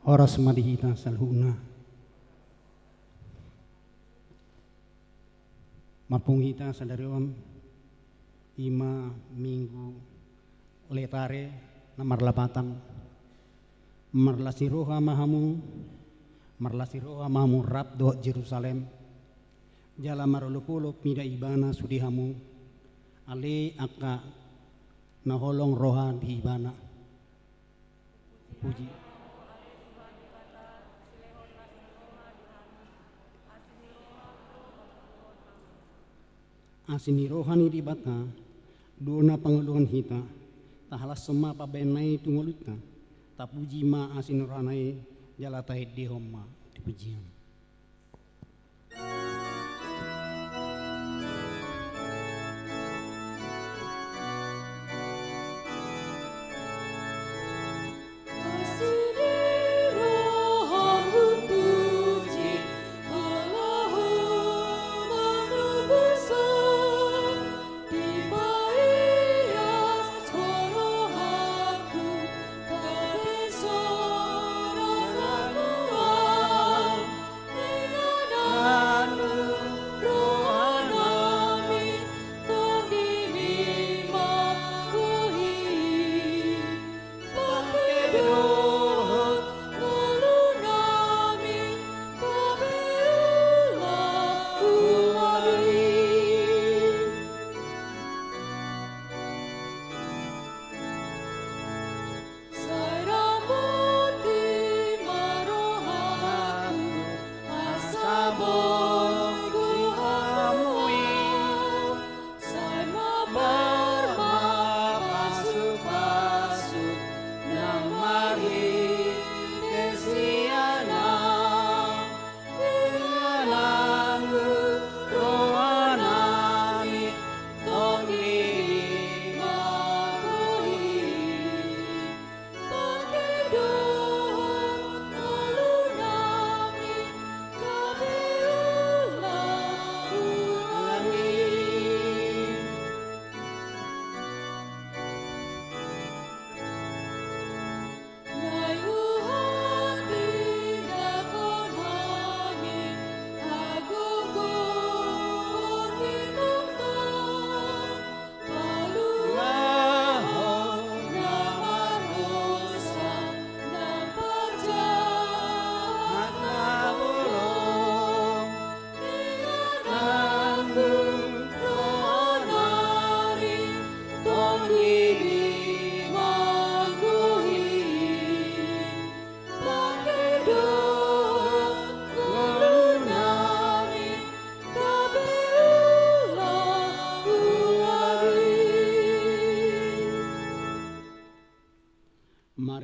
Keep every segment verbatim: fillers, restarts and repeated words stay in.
Horas ma di hita saluhutna. Marpungu hita sadari on, i ma Minggu Letare na marlapatan. Marlas ni roha ma hamu, marlas ni roha ma hamu rap dohot Jerusalem. Jala marolopolop mida Ibana sude hamu, ale angka na holong roha di Ibana. Puji. Asi ni roha ni Debata do na pangoloan hita, tahalashon ma pambahenna i tu ngolunta, tapuji ma asi ni rohana i, jala taendehon ma di pujian.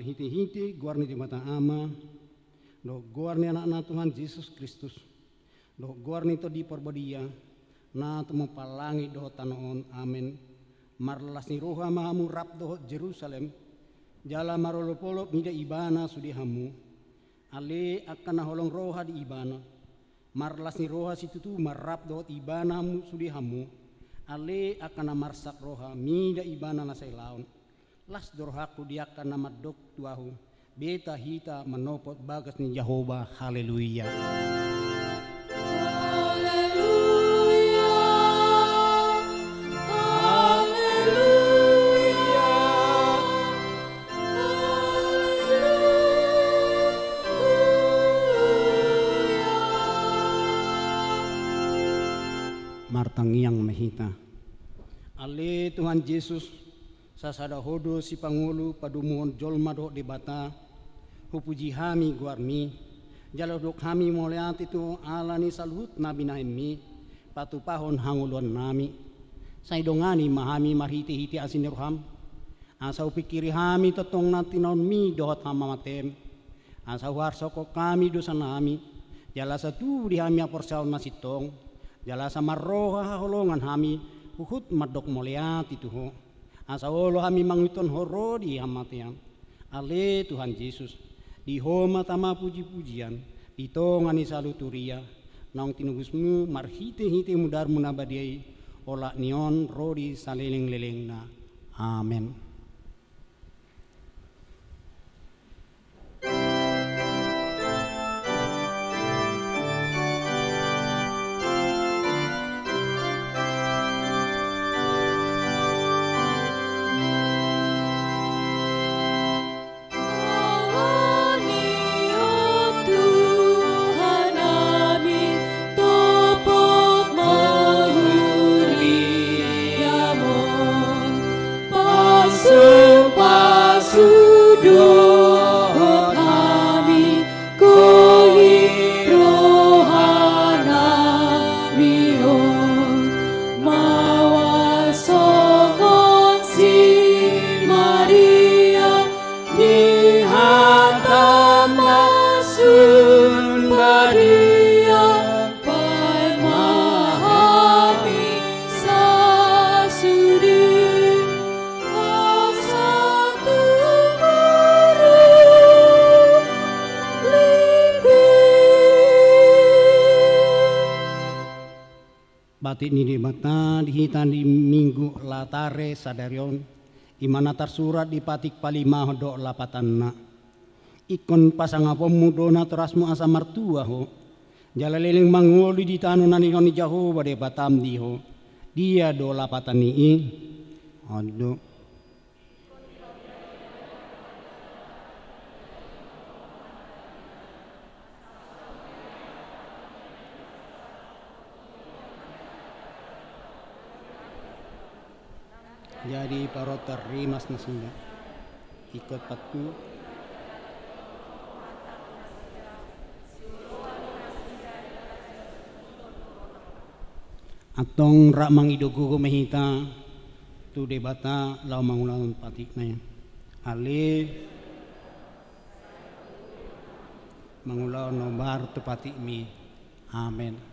Hite-hite goar ni Debata Ama, dohot goar ni Anakna Tuhan Jesus Kristus, dohot goar ni Tondi Parbadia, na tumompa langit dohot tano on. Amen. Marlas ni roha ma hamu rap dohot Jerusalem, jala marolop-olop mida ibana sude hamu. Ale angka na holong roha di ibana, marlas ni roha situtu ma rap dohot ibana hamu sude hamu. Ale angka na marsak roha, mida ibana na sailaon. Las do rohangku di angka na mandok tu ahu, beta hita manopot bagas ni Jahowa. Haleluya. Haleluya. Haleluya. Haleluya. Martangiang ma hita. Ale Tuhan Jesus, sasada Ho do sipangolu padumuhon jolma dohot Debata. Hupuji hami goarMi, jala hudok hami mauliate tu Ho ala ni saluhut na binahenMi patupahon hangoluannami. Sai dongani ma hami marhite-hite asi ni rohaM, asa hupingkiri hami tongtong na tinaonMi dohot hamamateM. Asa huarsokhon hami dosanami, jala asa tubu di hami haporseaon na sintong, jala asa marroha haholongan hami huhut mandok mauliate tu Ho. Asa olo hami mangihuthon Ho ro di hamatean. Ale Tuhan Jesus, di Ho ma tama puji-pujian di tonga ni saluhut huria, naung tinobusMu marhite-hite mudarMu na badia i, olat ni on ro di saleleng-lelengna. Amen. Tuhan nami, topot ma huriaMon, pasu-pasu dohot hami, gohi roha nami on, mawas songon si Maria, di hata na sun badia, baen ma hami sasudi, asa tumurung limpir. Patik ni Debata di hita di Minggu Laetare sadari on, i ma na tarsurat di patik palimahon dohot lapatanna. Ingkon pasangaponmu do natorasmu asa martua ho, jala leleng mangolu di tano na nilehon ni Jahowa Debatam di ho. Dia do lapatan ni i? On do. Jadi parontar rimas nasida. Ingkon pattu. Antong rap mangido gogo ma hita tu Debata laho mangulahon patikna i. Ale, mangulahon na hombar tu patikmi. Amen.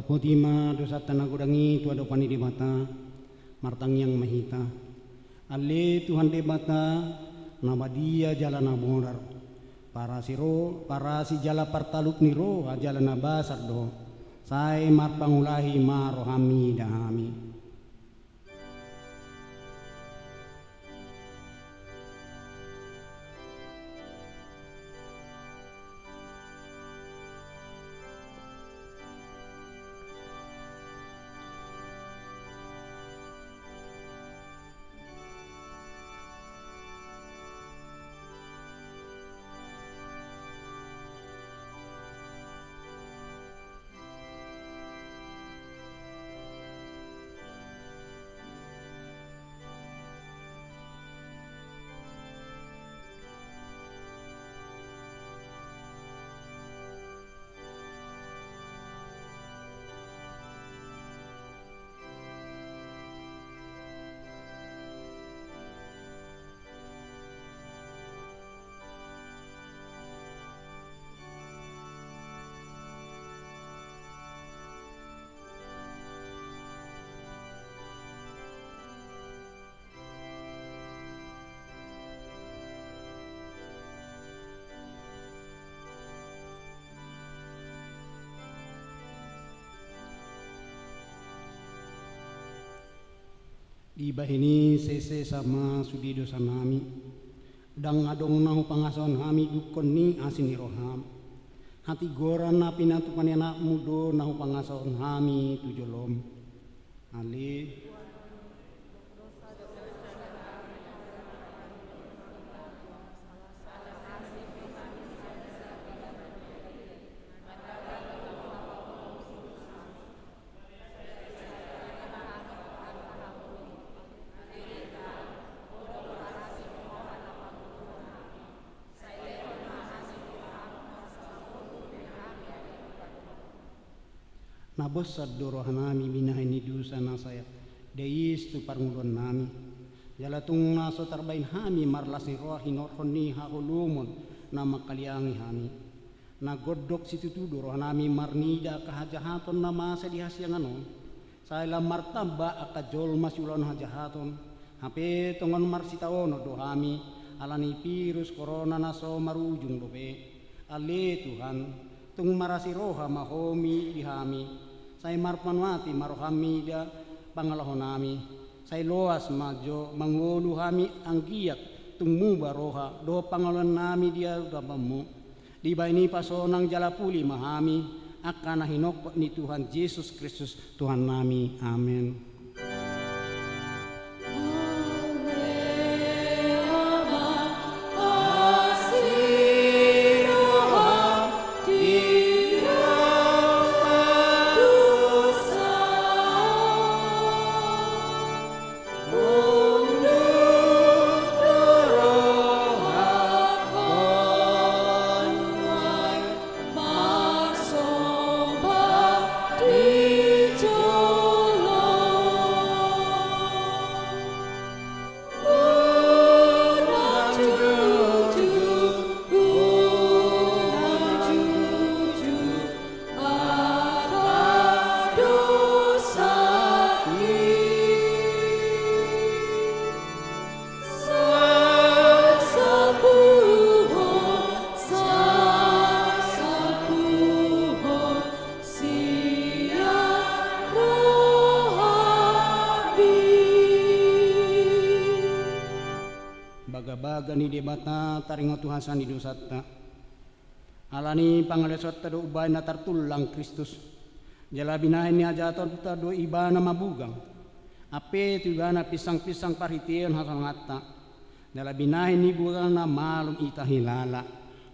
Boti ma dosanta na godang i tu adopan ni Debata. Martangiang ma hita. Ale Tuhan Debata, na badia jala na bodar. Parasi ro, parasi jala partalup ni roha jala na basar do. Sai marpangulahi ma roham mida hami. Dibahen i sesesa ma sude dosanami. Ndang adong na hupangasahon hami dungkon ni asi ni roham. Hatigoran na pinatupa ni Anakmu do na hupangasahon hami tu jolom. Ale. Na bosat do rohanami binahen ni dosa na sai dais tu parngoluannami. Jala tung na so tarbaen hami marlas ni roha hinorhon ni haholomon na mangkaliangi hami. Na gondok situtu do rohanami marnida angka hajahaton na masa di hasiangan on. Sai lam martamba angka jolma siulahon hajahaton, hape tongon marsitaonon do hami, ala ni virus korona na so marujung dope. Ale Tuhan, tung marasi roha ma Ho mida di hami, sai marpanuati ma roham mida pangalahonami, sai loas ma jo mangolu hami anggiat tung muba roha dohot pangaloannami di adopanMu. Dibahen i pasonang jala puli ma hami, angka na hinongkop ni Tuhan Jesus Kristus Tuhannami. Amen. Bagabaga ni Debata taringot tu hasesaan ni dosanta. Ala ni pangalaosionta do umbahen na tartullang Kristus. Jala binahen ni hajahatonta do Ibana mabugang. Hape tu Ibana pinsangpinsang parhitean hasonanganta. Jala binahen ni buganna malum hita hilala.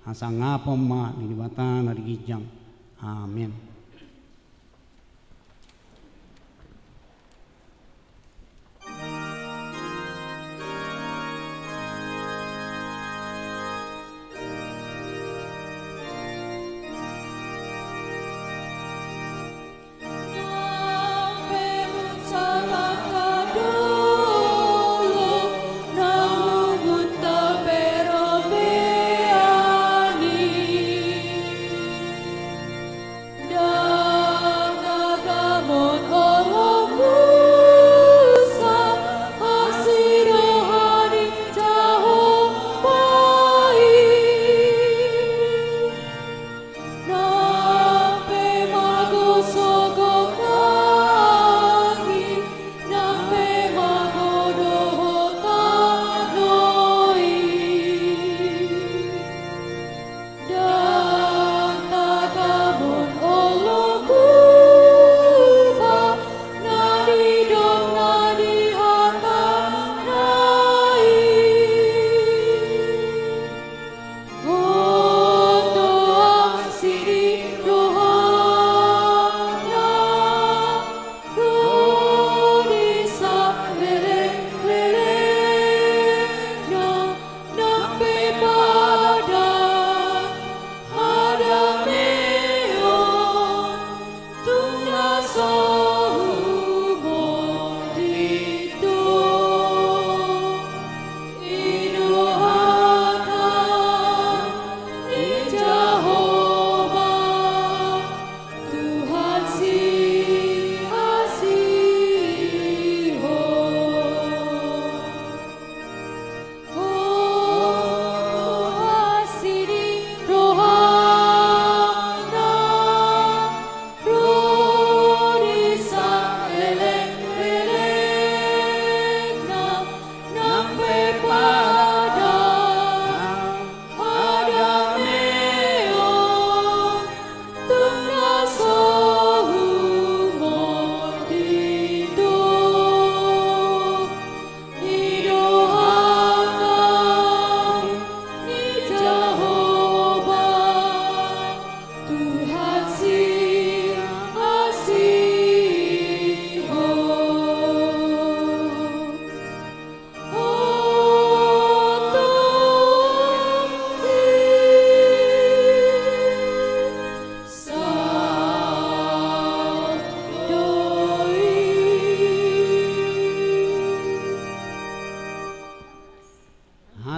Hasangapon ma di Debata na di ginjang. Amen.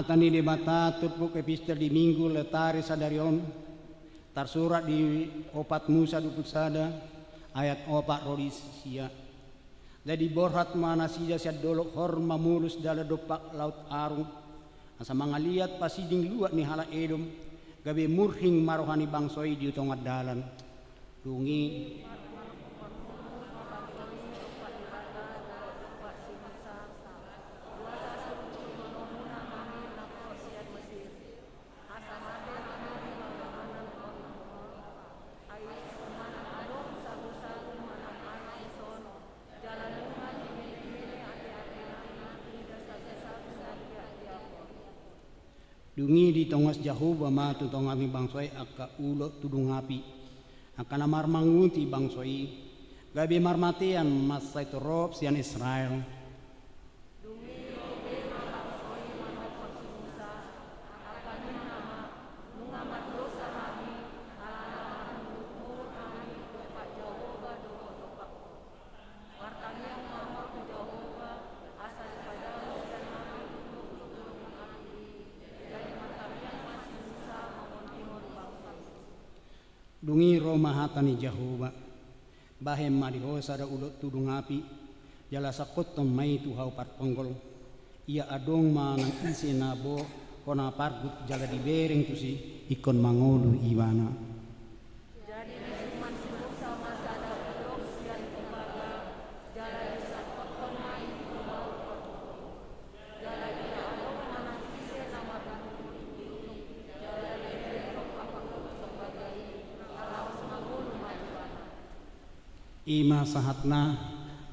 Hata ni Debata turpuk epistel di Minggu Letare sadari on, tarsurat di opat Musa dua pulu sada, ayat opat ro di sia. Jadi borhat ma nasida sian dolok Hor mamolus jala dompak Laut Arung, asa mangaliat pasiding luat ni halak Edom, gabe murhing ma roha ni bangso i di tonga dalan. Dung i Dung i ditongas Jahowa ma tu tonga ni bangso i angka ulok tudung api, angka na marmanguti bangso i, gabe marmatean mansai torop sian Israel. Dung i ro ma hata ni Jahowa: Bahen ma di ho sada ulok tudung api, jala sangkothon ma i tu hau parponggol. Ia adong ma nang ise na boi hona pargut jala dibereng tusi, ingkon mangolu ibana. Jadi disuman si Musa ma sada ulok sian tembaga, jala disangkothon ma i tu hau parponggol. Jala ia adong ma nang ise na marguru di ulu, jala dibereng ma pargut tembaga i, laos mangolu ma ibana. I ma sahatna.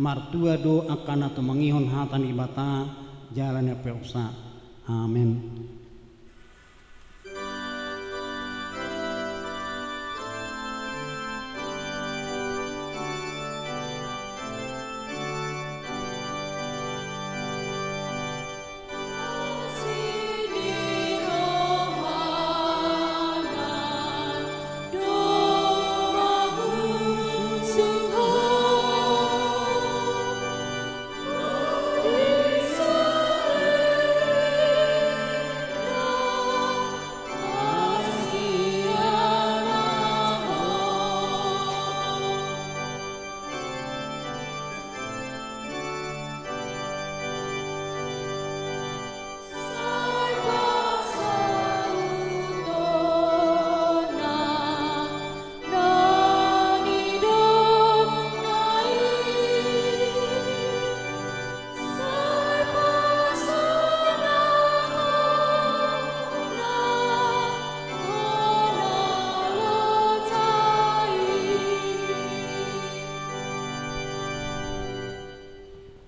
Martua do angka na tumangihon hata ni Debata jala na porsea. Amen.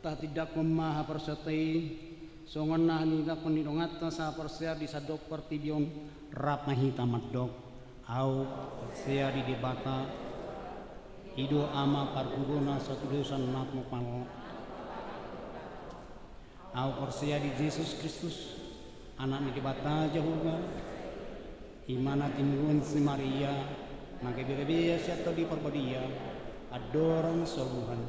Tatindangkon ma haporseaonta i, songon na tinindangkon ni donganta sahaporseaon di sandok portibi on. Rap ma hita mandok: Ahu porsea di Debata, i do Ama parguru na so tudosan na tumompa. Ahu porsea di Jesus Kristus, Anak ni Debata Jahowa, i ma na tinuluhon si Maria, na gabe-gabe sian Tondi Parbadia, andorang so buhan.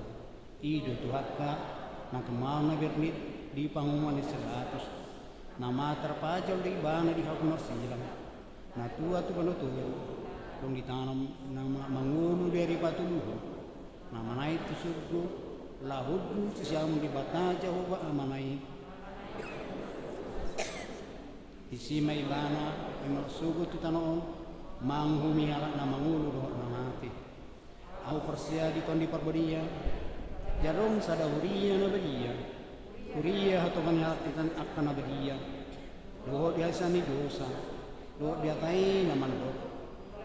I do Tuhanta, na tumao na bernit di pangomoan ni si Pilatus, na mate tarpajal do Ibana di hau marsilang, na tua tu banua toru, dung ditanom, na ma-, mangolu di ari patoluhon, na manaek tu surgo, laho hundul tu siamun Debata Jahowa Amana i. Disi ma Ibana, i ma sogot tu tano on, manguhumi halak na mangolu dohot na mate. Ahu porsea di Tondi Parbadia, adong sada huria na badia, huria hatopan ni halak angka na badia, dohot di hasesaan ni dosa, dohot di hata i na mandok,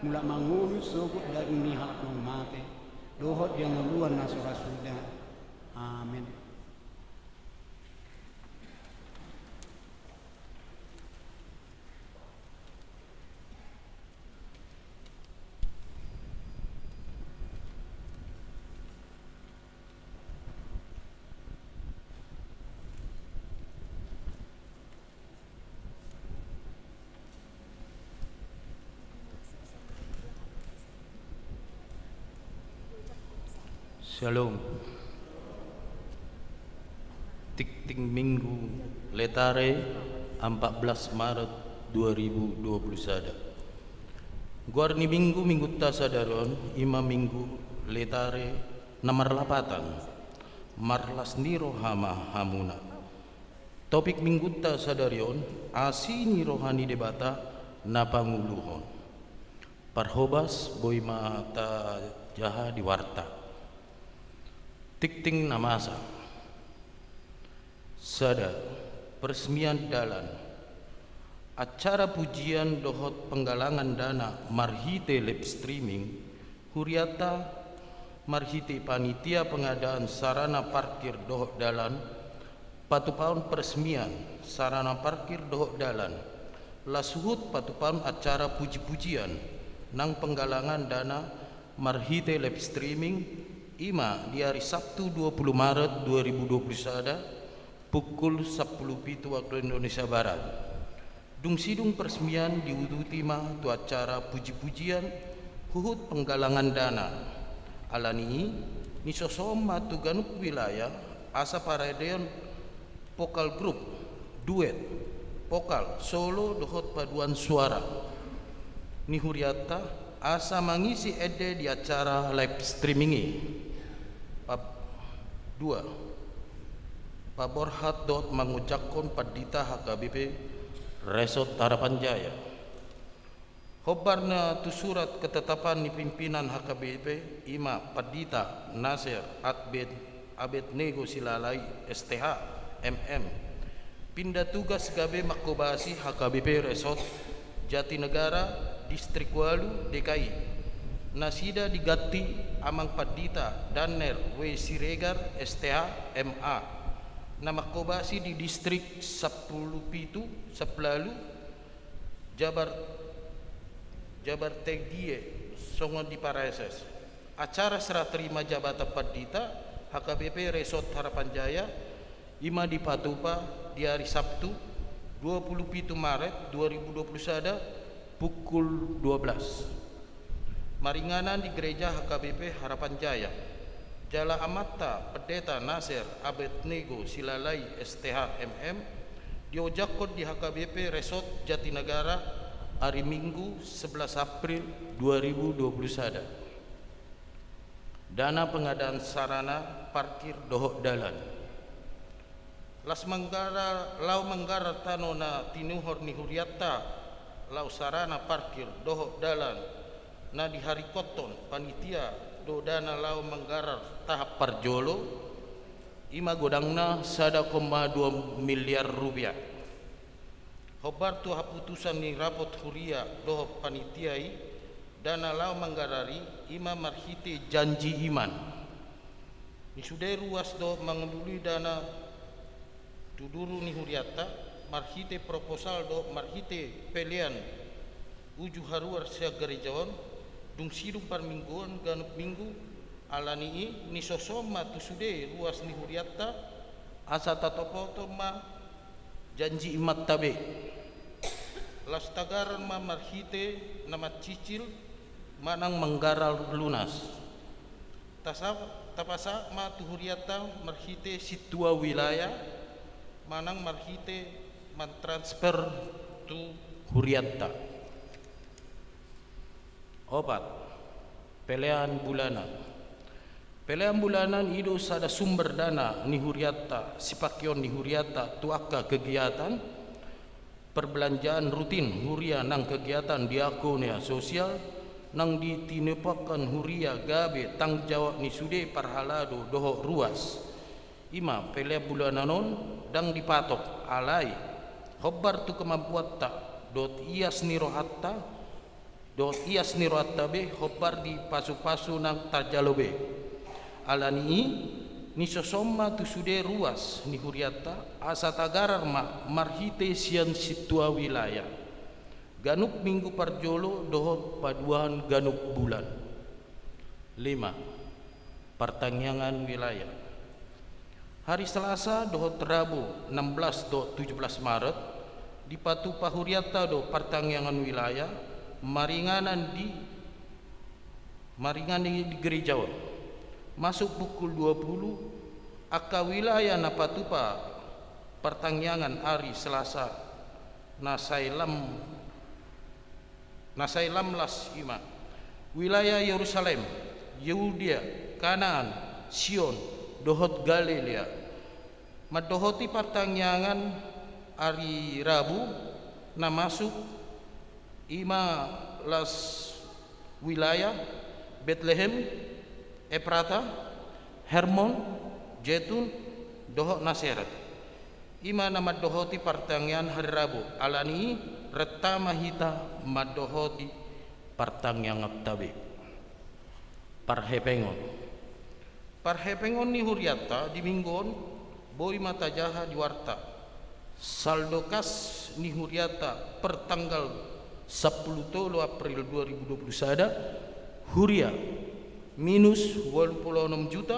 mulak mangolu sogot daging ni halak naung mate, dohot di hangoluan na so ra suda. Amen. Syalom. Tingting Minggu Letare, empat belas Maret dua ribu dua puluh sada. Goar ni minggu, minggunta sadari on, i ma Minggu Laetare na marlapatan, marlas ni roha ma hamuna. Topik minggunta sadari on, asi ni roha ni Debata na panguluhon. Parhobas boi ma tajaha di warta. Tingting na masa. Sada, peresmian dalan. Acara pujian dohot penggalangan dana marhite live streaming, hurianta marhite panitia pengadaan sarana parkir dohot dalan, patupaon peresmian sarana parkir dohot dalan, laos huhut patupaon acara puji-pujian nang penggalangan dana marhite live streaming, i ma di ari Sabtu dua puluh Maret dua ribu dua puluh sada, pukul sampulu pitu waktu Indonesia Barat. Dung sidung peresmian diuduti ma tu acara puji-pujian huhut penggalangan dana. Alani i, nisosohon ma tu ganup wilayah asa paradeon vokal grup, duet, vokal, solo dohot paduan suara ni hurianta asa mangisi ende di acara live streaming i. Pab-, dua, paborhat dohot mangojakhon pandita H K B P Resort Harapan Jaya. Hombar na tu surat ketetapan ni pimpinan H K B P i ma Pandita Nasir Abed, Abednego Silalai, S T H, M M. Pinda tugas gabe manghobasi H K B P Resort Jatinegara, Distrik Walu, D K I. Nasida diganti Amang Pandita Daniel W Siregar, S T H, M A. Na manghobasi di Distrik sampulu pitu, Sampulu Ualu, Jabar, Jabar Tegdie, songon di Paraeses. Acara serah terima jabatan pandita H K B P Resort Harapan Jaya, i ma dipatupa di ari Sabtu, dua puluh pitu Maret dua ribu dua puluh sada, pukul dua belas. Maringanan di Gereja H K B P Harapan Jaya. Jala amanta Pendeta Nasir Abednego Silalai, S T H, M M, diojakhon di H K B P Resort Jatinegara, ari Minggu, sebelas April dua ribu dua puluh sada. Dana pengadaan sarana parkir dohot dalan. Laos manggara-, laho manggarar tano na tinuhor ni hurianta, laho sarana parkir dohot dalan na diharingkothon panitia do dana laho manggarar tahap parjolo, i ma godangna sada koma dua miliar rupiah. Hombar tu haputusan ni rapot huria dohot panitia i, dana laho manggarar i, i ma marhite janji iman. Ni sude ruas dohot mangalului dana tu duru ni hurianta, marhite proposal dohot marhite pelean uju haruar sian gareja on, dung sidung parmingguon ganup minggu. Alani i, nisosohon ma tu sude ruas ni hurianta, asa tatopothon ma janji imanta be. Laos tagarar ma marhite na mancicil manang manggarar lunas. Tasa-, tapasahat ma tu hurianta marhite sintua wilayah manang marhite mantransfer tu hurianta. Opat, pelean bulanan. Pelean bulanan i do sada sumber dana ni hurianta, sipakeon ni hurianta tu angka kegiatan perbelanjaan rutin huria nang kegiatan diakonia sosial nang di tinupakan huria gabe tanggung jawab ni sude parhalado dohot ruas. I ma pelean bulanan on ndang dipatok, alai hombar tu kemampuanta dohot ias ni rohanta, dohot ias ni rohanta be hombar di pasu-pasu nang tarjalo be. Alani i, nisosohon ma tu sude ruas ni hurianta, asa tagarar ma marhite sian sintua wilayah, ganup minggu parjolo dohot paduahon ganup bulan. Lima, partangiangan wilayah. Hari Selasa dohot Rabu, enam belas dohot tujuh belas Maret, dipatupa hurianta do partangiangan wilayah, maringanan di, maringanan di gereja on. Masuk pukul dua puluh, angka wilayah na patupa partangiangan ari Selasa na sai lam, na sai lam las i ma: Wilayah Yerusalem, Yehudia, Kanaan, Sion, dohot Galilea. Mandohoti partangiangan ari Rabu na masuk i ma las wilayah Betlehem, Eprata, Hermon, Jetun, dohot Nasaret. I ma na mandohoti partangiangan ari Rabu. Alani i, renta ma hita mandohoti partangianganta be. Parhepengon. Parhepengon ni hurianta di Minggu on boi ma tajaha di warta. Saldo kas ni hurianta per tanggal sampulu tolu April dua ribu dua puluh sada, huria minus ualu pulu onom juta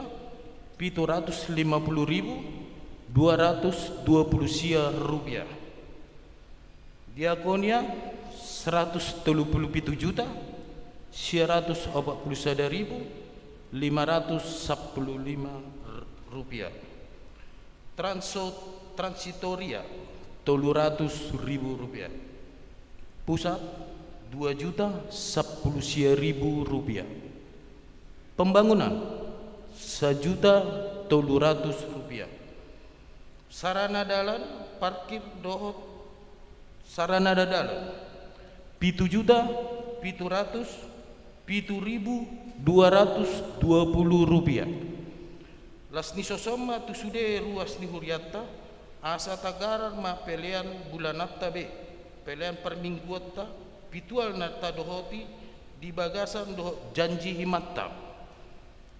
pitu ratus lima pulu ribu dua ratus dua pulu sia rupiah. Diakonia seratus tolu pulu pitu juta sia ratus opat pulu sada ribu lima ratus sampulu lima rupiah. Transo-, transitoria tolu ratus ribu rupiah. Pusat dua juta sampulu sia ribu rupiah. Pembangunan sajuta tolu ratus rupiah. Sarana dalan, parkir dohot sarana dalan, pitu juta pitu ratus pitu ribu dua ratus dua pulu rupiah. Las ni sosom ma tu sude ruas ni hurianta, asa tagarar ma pelean bulananta be, pelean parmingguanta, pitual na tadohoti di bagasan dohot janji imanta.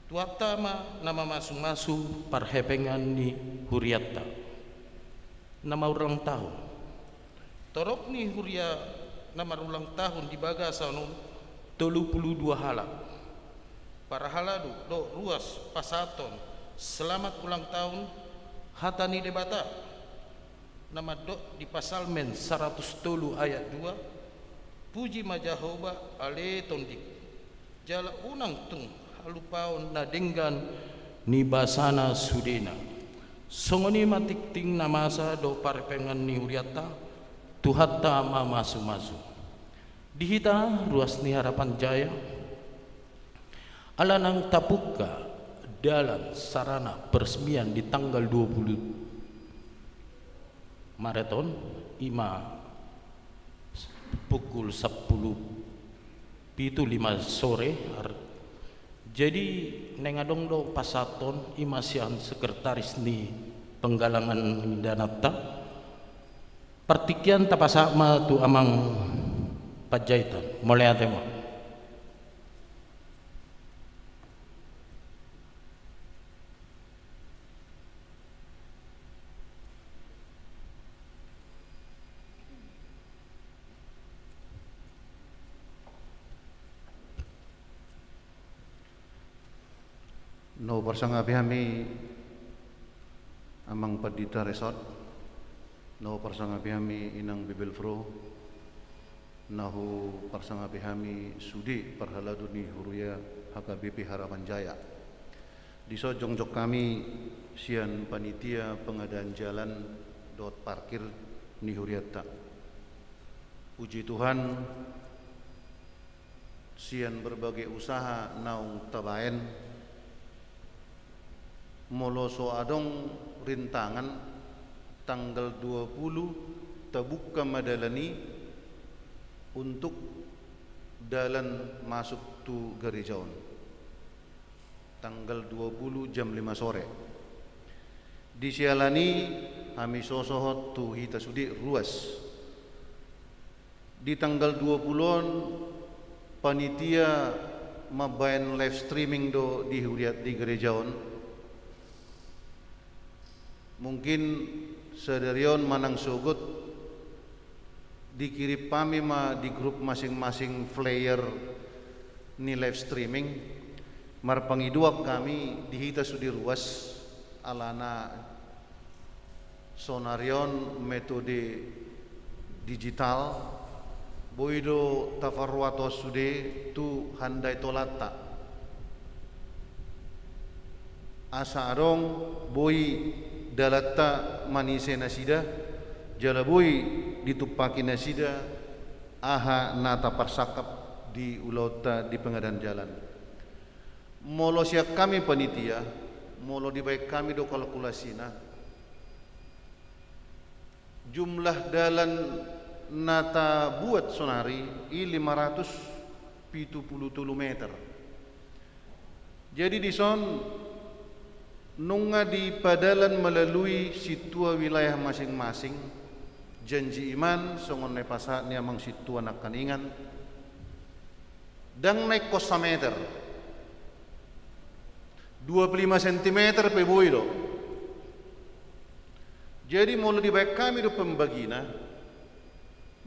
Tuhanta ma na mamasumasu parhepengan ni hurianta. Na marulang tahun. Torop ni huria na marulang tahun di bagasan on tolu pulu dua halak. Parhalado dohot ruas pasahathon selamat ulang tahun hata ni Debata na mandok di Psalmen saratus tolu ayat dua: Puji ma Jahowa ale tondik, jala unang tung halupaon na denggan ni basana sudena. Songon i ma tingting na masa dohot parhepengan ni hurianta, Tuhanta mamasumasu. Di hita ruas ni Harapan Jaya, ala naung tabuka dalan sarana peresmian di tanggal dua pulu Maret on, i ma pukul sampulu pitu lima sore. Ar-, jadi naeng adong do pasahathon, i ma sian sekretaris ni penggalangan ni dananta. Partingkian tapasahat ma tu amang panjaitan. Mauliate ma. Na huparsangapi hami Amang Pandita Resort, na huparsangapi hami Inang Bibelvrouw, na huparsangapi hami sude parhalado ni huria H K B P Harapan Jaya. Dison jongjong hami sian panitia pengadaan jalan dohot parkir ni hurianta. Puji Tuhan, sian berbagai usaha naung tabaen, molo so adong rintangan, tanggal dua puluh tabuka ma dalan i untuk dalan masuk tu gareja on. Tanggal dua puluh jam lima sore. Di siala ni i hami sosohot tu hita sude ruas. Di tanggal dua puluh on, panitia mambaen live streaming do di huria, di gareja on. Mungkin sadari on manang sogot dikirim hami ma di grup masing-masing flyer ni live streaming. Marpangidoan hami di hita sude ruas, alana saonari on metode digital, boi do taparrohahon sude tu handai tolanta. Asa adong boi dalanta manise nasida, jala boi ditumpaki nasida aha na taparsangkap di ulaonta di pengadaan jalan. Molo sian hami panitia, molo dibaen hami do kalkulasina, jumlah dalan na tabuat sonari i lima ratus pitu pulu tolu meter. Jadi dison nunga dipadalan melalui sintua wilayah masing-masing, janji iman songon na ipasahat ni amang sintua nangkaningan, ndang na ingkon sameter, dua pulu lima sentimeter pe boi do. Jadi molo dibaen hami do pembagina,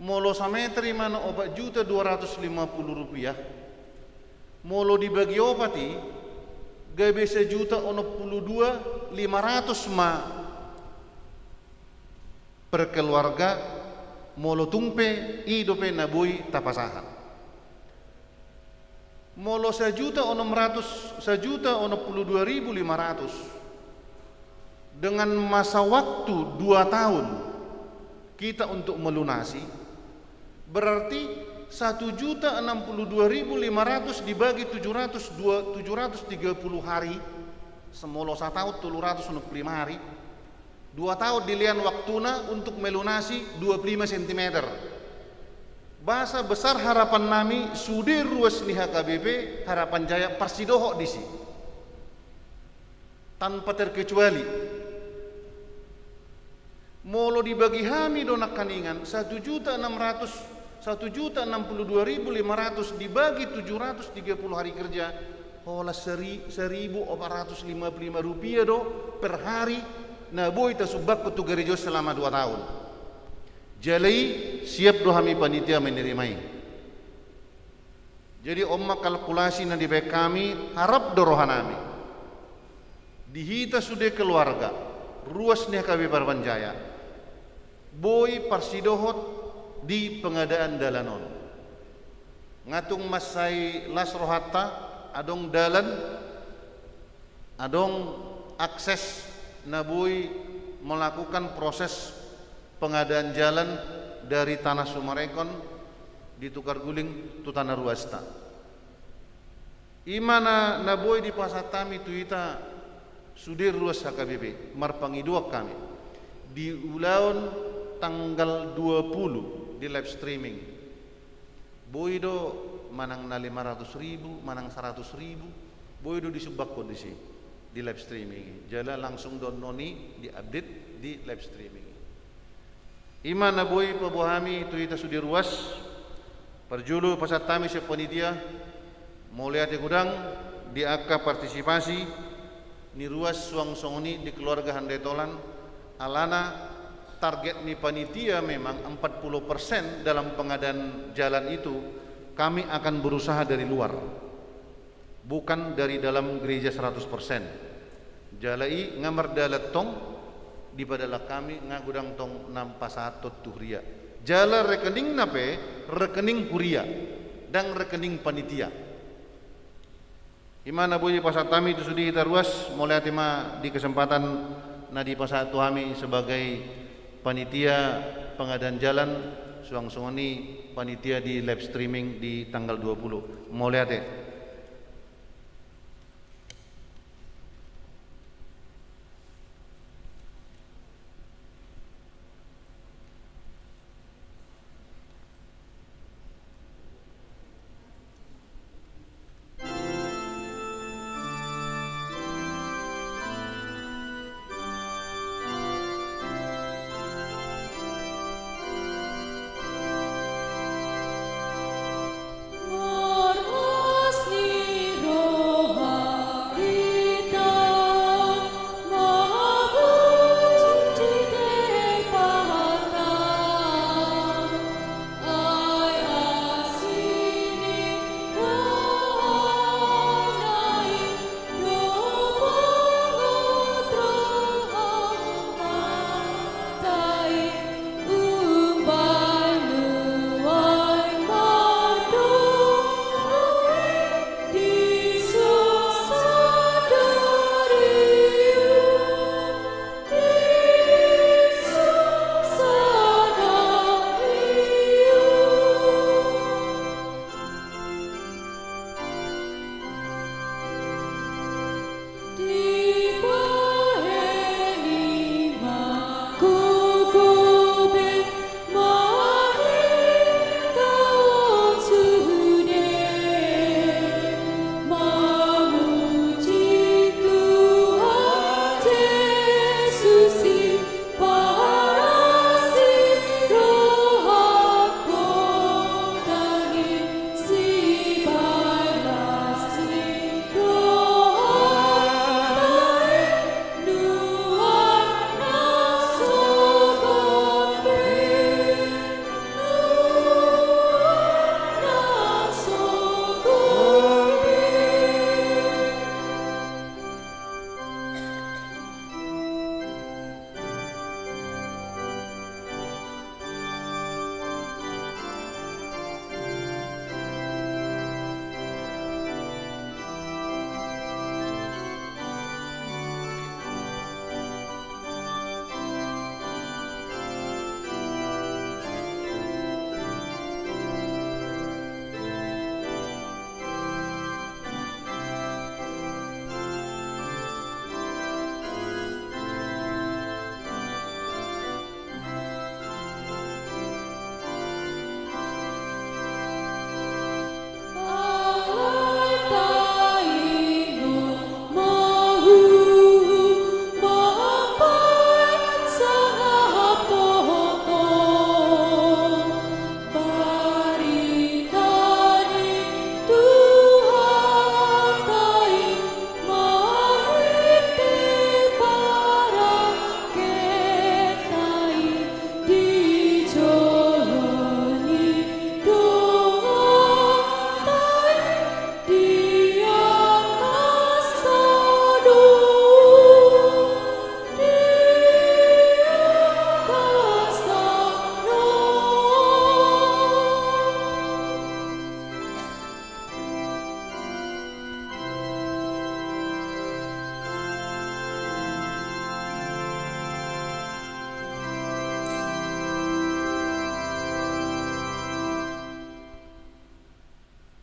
molo sameter i ma na opat juta dua ratus lima pulu rupiah, molo dibagi opat i, gabe sajuta onom pulu dua lima ratus ma per keluarga, molo tung pe i dope na boi tapasahat. Molo sajuta onom ratus, sajuta onom pulu dua ribu lima ratus, dengan masa waktu dua tahun kita untuk melunasi, berarti satu juta enam puluh dua ribu lima ratus dibagi tujuh ratus dua, tujuh ratus tiga puluh hari, molo sataon tolu ratus onom pulu lima hari, dua tahun dilean waktuna untuk melunasi dua pulu lima sentimeter. Bahasa besar harapan nami sude ruas ni H K B P Harapan Jaya parsidohot disi. Tanpa terkecuali. Molo dibagi hami do nangkaningan, satu juta enam ratus, satu juta enam puluh dua ribu lima ratus dibagi tujuh ratus tiga puluh hari kerja, holan seri-, seribu opat ratus lima puluh lima rupiah do per hari na boi tasumbanghon tu gareja on selama dua tahun. Jala i siap do hami panitia menerima i. Jadi on ma kalkulasi na dibaen hami, harap do roha nami. Di hita sude keluarga, ruas ni H K B P Harapan Jaya, boi parsidohot di pengadaan dalan on. Nga tung mansai las rohanta, adong dalan, adong akses na boi melakukan proses pengadaan jalan dari Tanah Sumarekon ditukar guling tu tanah ruasta. I ma na, na boi dipasahat hami tu hita sude ruas H K B P, marpangidoan hami. Di ulaon tanggal dua puluh di live streaming. Boi do manang na lima ratus ribu, manang saratus ribu, boi do disumbanghon disi di live streaming i. Jala langsung do annon i di-update di live streaming i. I ma na boi paboa hami tu hita sude ruas, parjolo pasahat hami sian panitia, mauliate godang di angka partisipasi ni ruas suang songon i di keluarga Handai Tolan, alana target ni panitia memang empat puluh persen dalam pengadaan jalan itu kami akan berusaha dari luar, bukan dari dalam gereja seratus persen. Jala i nga mardalan tong, dipadalan hami nga godang tong na pasahathon tu huria. Jala rekeningna pe rekening huria, ndang rekening panitia. I ma na boi dipasahat hami tu sude hita ruas, mauliate ma di kesempatan na dipasahat tu hami sebagai panitia pengadaan jalan, suang songon i panitia di live streaming di tanggal dua puluh. Mauliate.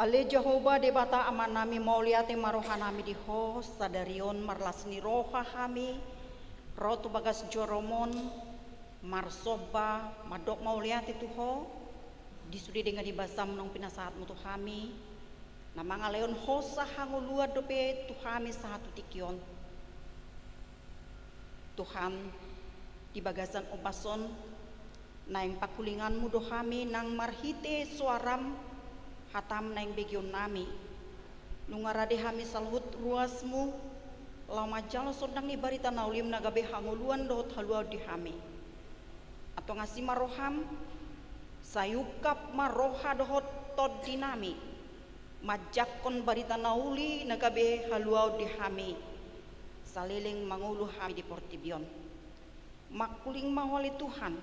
Ale Jahowa Debata Amanami, mauliate ma rohanami di Ho, sadari on marlas ni roha hami ro tu bagas joroMon, marsomba, mandok mauliate tu Ho, di sude denggan ni basaM naung pinasahatMu tu hami, na mangalehon hosa hangoluan dope tu hami sahat tu tingki on. Tuhan, di bagasan ombas on, naeng pangkulinganMu do hami nang marhite soaraM, hataM naeng begeonnami. Nunga rade hami saluhut ruasMu, laho manjalo sondang ni barita na uliM na gabe hangoluan dohot haluaon di hami. Antong asi ma rohaM, sai ungkap ma roha dohot tondinami, manjangkon barita na uli na gabe haluaon di hami, saleleng mangolu hami di portibi on. Mangkuling ma Ho ale Tuhan,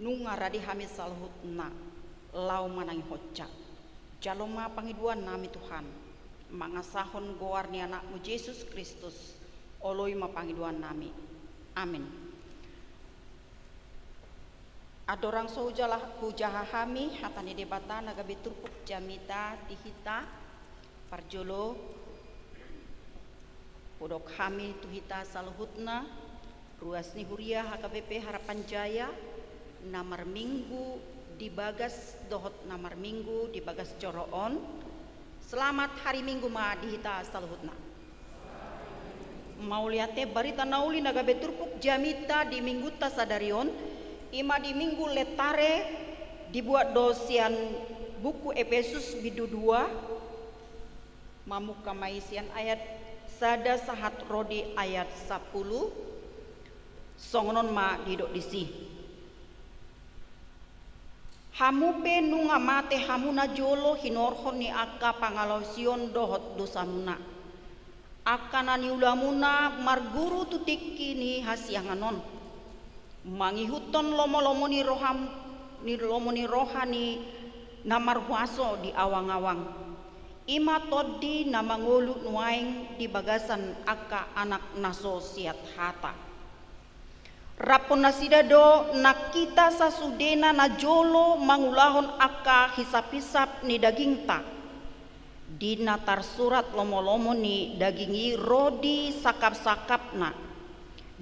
nunga rade hami saluhutna, laho manangihonsa. Jalo ma pangidoannami Tuhan, mangasahon goar ni AnakMu Jesus Kristus, oloi ma pangidoannami. Amin. Andorang so hujala-, hujaha hami hata ni Debata na gabe turpuk jamita di hita, parjolo hudok hami tu hita saluhutna, ruas ni huria H K B P Harapan Jaya, na marminggu di bagas dohot na marminggu di bagas joro on. Selamat hari Minggu ma di hita saluhutna. Mauliate, barita na uli na gabe turpuk jamita di minggunta sadari on, i ma di Minggu Letare, dibuat do sian buku Epesus bindu dua, mamungka ma i sian ayat sada sahat ro di ayat sampulu, songon on ma didok disi. Hamu pe nunga mate hamu najolo hinorhon ni angka pangalaosion dohot dosamuna, angka na niulamuna marguru tu tingki ni hasiangan on, mangihuthon lomolomo ni roha, ni lomo ni roha ni na marhuaso di awangawang, i ma tondi na mangolu nuaeng di bagasan angka anak na so siat hata. Raphon nasida do nang hita sasudena najolo mangulahon angka hisaphisap ni dagingta, di na tarsurat lomolomo ni daging i ro di sangkapsangkapna.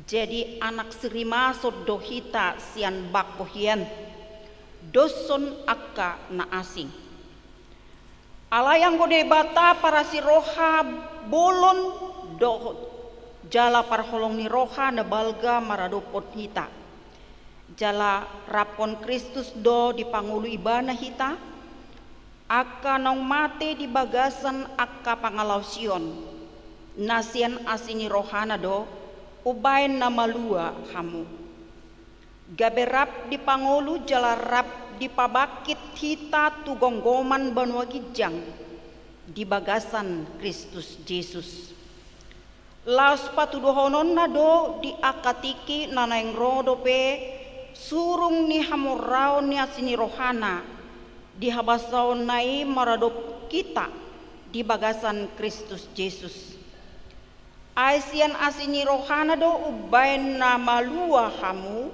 Jadi anak sirimason do hita sian bangko hian, doshon angka na asing. Alai anggo Debata parasi roha, bolon dohot jala parholong ni roha na balga maradophon hita. Jala raphon Kristus do dipangolu Ibana hita, angka naung mate di bagasan angka pangalaosion, na sian asi ni rohana do umbaen na malua hamu. Gabe rap dipangolu jala rap dipabangkit hita tu gomgoman banua ginjang di bagasan Kristus Jesus. Laos patudohononna do di angka tingki na naeng ro dope surung ni hamorraon ni asi ni rohana, di habasaonna i maradop hita di bagasan Kristus Jesus. Ai sian asi ni rohana do umbaen na malua hamu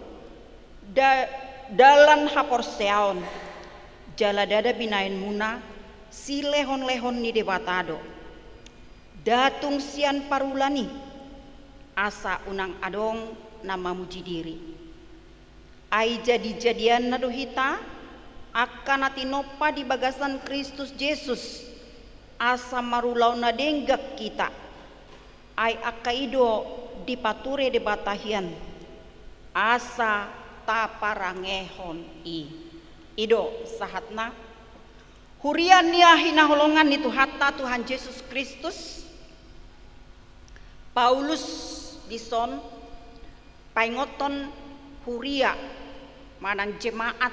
da-, dalan haporseaon, jala ndada binaenmuna, silehonlehon ni Debata do. Nda tung sian parulan i, asa unang adong na mamuji diri. Ai jadijadianna do hita, angka na tinompa di bagasan Kristus Jesus, asa marulaon na denggan hita. Ai angka i do dipature Debata hian, asa taparangehon i. I do sahatna. Huria na hinaholongan ni Tuhanta, Tuhan Jesus Kristus, Paulus dison paingothon huria manang jemaat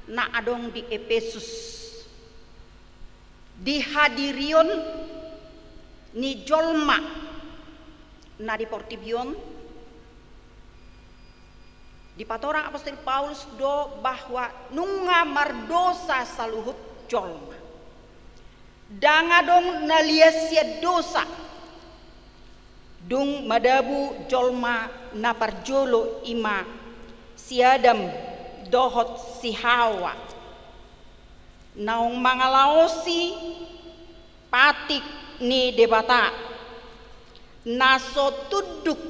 na adong di Epesus, di hadirion ni jolma na di portibi on. Dipatorang apostel Paulus do bahwa nunga mardosa saluhut jolma. Ndang adong na lias sian dosa. Dung madabu jolma na parjolo, i ma si Adam dohot si Hawa, naung mangalaosi patik ni Debata, na so tunduk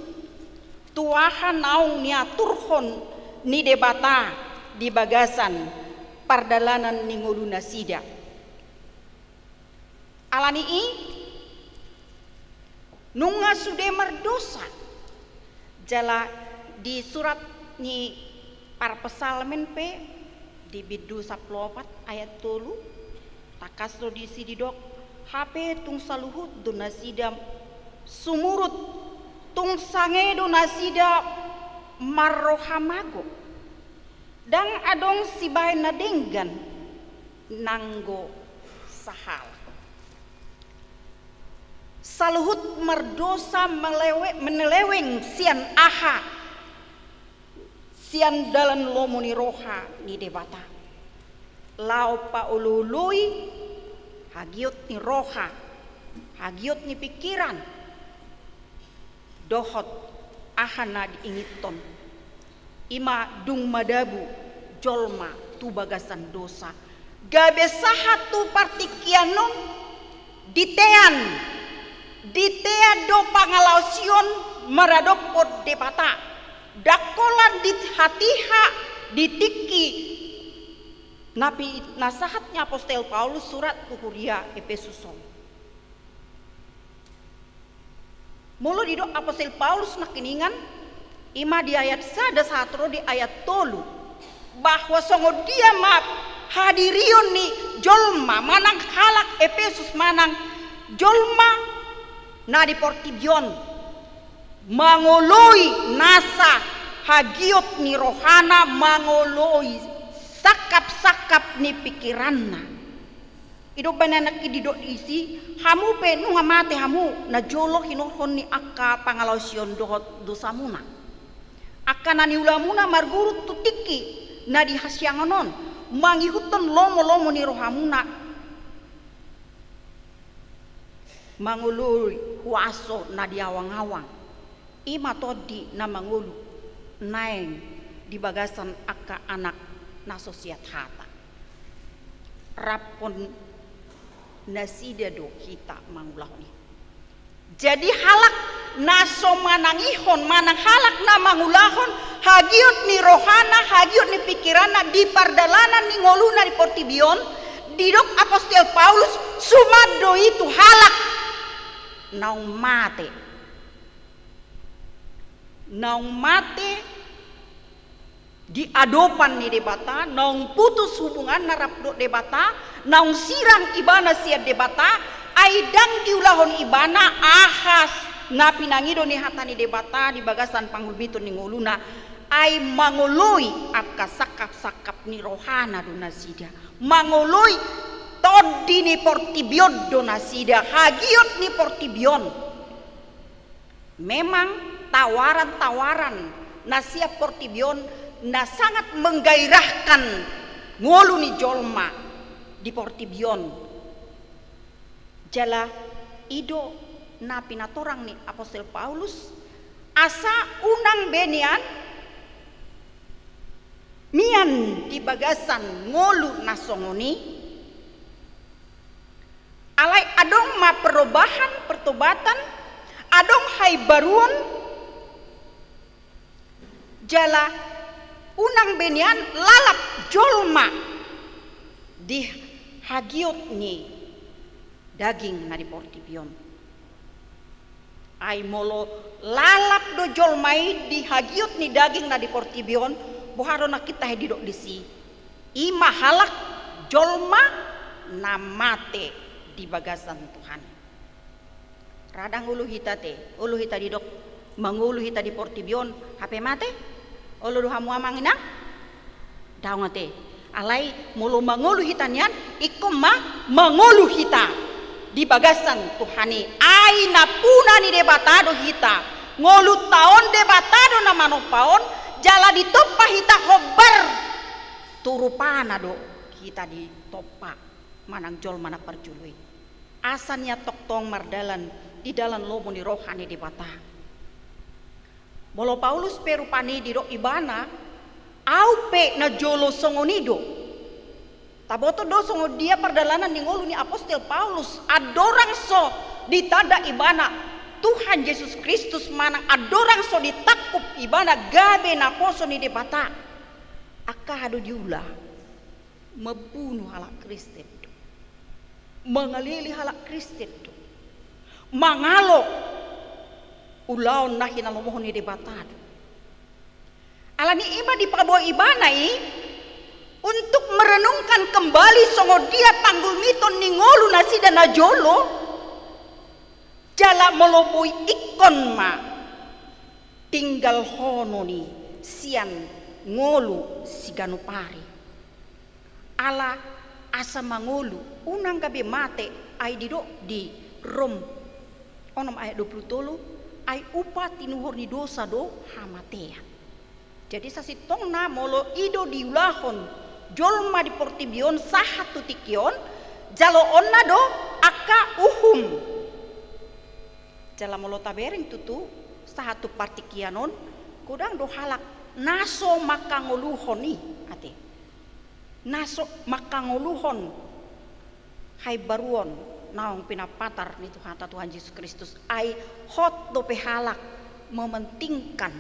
tu aha naung niaturhon ni Debata di bagasan pardalanan ni ngolunasida. Alani i, nunga sude mardosa. Jala di surat ni parpsalmen pe, di bindu sampulu opat ayat tolu, tangkas do disi didok: Hape tung saluhut do nasida sumurut, tung sange do nasida marroha mago. Ndang adong sibahen na denggan nanggo sahalak. Saluhut mardosa melewe-, menyeleweng sian aha? Sian dalan lomo ni roha ni Debata. Laho paolooloi hagiot ni roha, hagiot ni pingkiran, dohot aha na diingothon. I ma dung madabu jolma tu bagasan dosa, gabe sahat tu partingkian on, ditean, ditean do pangalaosion maradophon Debata. Ndang holan di hatiha, di tingki na pi-, na sahat ni apostel Paulus surat tu huria Epesus on. Molo didok apostel Paulus nangkiningan, i ma di ayat sada sahat ro di ayat tolu, bahwa songon dia ma hadirion ni jolma manang halak Epesus manang jolma na di portibi on mangoloi nasa hagiot ni rohana, mangoloi sangkap-sangkap ni pingkiranna. I do umbahen nangkin didok disi, hamu pe nunga mate hamu na jolo hinorhon ni angka pangalaosion dohot dosamuna, angka na niulamuna margurut tu tingki na di hasiangan on, mangihuthon lomo-lomo ni rohamuna, mangoloi huaso na di awang-awang. I ma tondi na mangolu naeng di bagasan angka anak na so siat hata. Raphon nasida do hita mangulahon i. Jadi halak na so manangihon manang halak na mangulahon hagiot ni rohana, hagiot ni pingkiranna di pardalanan ni ngoluna di portibi on, didok apostel Paulus, suman do i tu halak naung mate. Naung mate di adopan ni Debata, naung putus hubunganna rap dohot Debata, naung sirang ibana sian Debata, ai ndang diulahon ibana aha na pinangido ni hata ni Debata di bagasan pangulmiton ni ngoluna, ai mangoloi angka sangkap-sangkap ni rohana do nasida, mangoloi tondi ni portibi on do nasida, hagiot ni portibi on. Memang tawaran-tawaran na sian portibi on na sangat menggairahkan ngolu ni jolma di portibi on. Jala i do na pinatorang ni apostel Paulus, asa unang be nian mian di bagasan ngolu na songon i. Alai adong ma perubahan, pertobatan, adong haimbaruon, jala unang be nian lalap jolma di hagiot ni daging na di portibi on. Ai molo lalap do jolma i di hagiot ni daging na di portibi on, boha do nangkin tahe didok disi? I ma halak jolma na mate di bagasan Tuhan. Ra ndang olo hita te, olo hita didok mangolu hita di portibi on hape mate? Olo do hamu amang inang? Daong ate. Alai molo mangolu hita nian, ingkon ma mangolu hita di bagasan Tuhan i. Ai nampuna ni Debata do hita. Ngolunta on Debata do na manompa on, jala ditompa hita hombar tu rupana do hita ditompa manang jolma na parjolo i. Asa nian tongtong mardalan di dalan lomo ni roha ni Debata. Molo Paulus pe rupani didok ibana, au pe na jolo songon i do. Taboto do songon dia pardalanan ni ngolu ni apostel Paulus, andorang so ditanda ibana Tuhan Jesus Kristus manang andorang so ditangkup ibana gabe naposo ni Debata. Angka aha do diula? Mambunu halak Kristen do, mangalele halak Kristen do, mangalo ulaon na hinalomohon ni Debata do. Alani i ma dipaboa ibana i untuk merenungkan kembali songon dia panggulmiton ni ngolu nasida na jolo. Jala molo boi ingkon ma tinggalhonon i sian ngolu siganup ari. Ala asa mangolu, unang gabe mate, ai didok di Rom onom ayat dua pulu tolu, ai upa tinuhor ni dosa do hamatean. Jadi sasintongna molo i do diulahon jolma di portibi on sahat tu tingki on, jaloonna do angka uhum. Jala molo tabereng tutu sahat tu partingkian on, godang do halak na so mangkangoluhon i, ate. Na so mangkangoluhon haimbaruon naung pinapatar ni Tuhanta Tuhan Jesus Kristus, ai hot dope halak mementingkan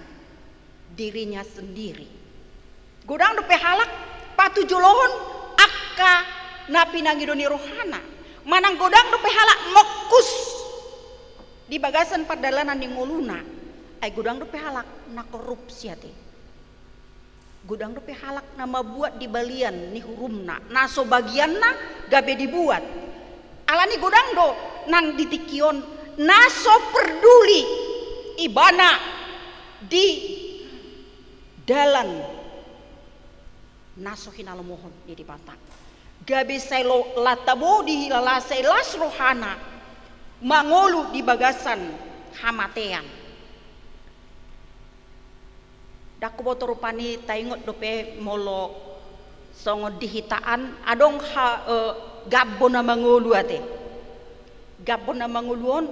dirinya sendiri. Godang dope halak patujolohon angka na pinangido ni rohana, manang godang dope halak mongkus di bagasan pardalanan ni ngoluna, ai godang dope halak na korupsi, ate. Godang dope halak na mambuat di balian ni hurumna, na so bagianna gabe dibuat. Alani godang do nang di tingki on na so perduli ibana di dalan na so hinalomohon ni Debata. Gabe sai lo-, lam tabo dihilala, sai las rohana mangolu di bagasan hamatean. Ndang huboto rupani taingot dope molo songon di hita an adong ha, eh, gambo na mangolu, ate. Gambo na mangolu on,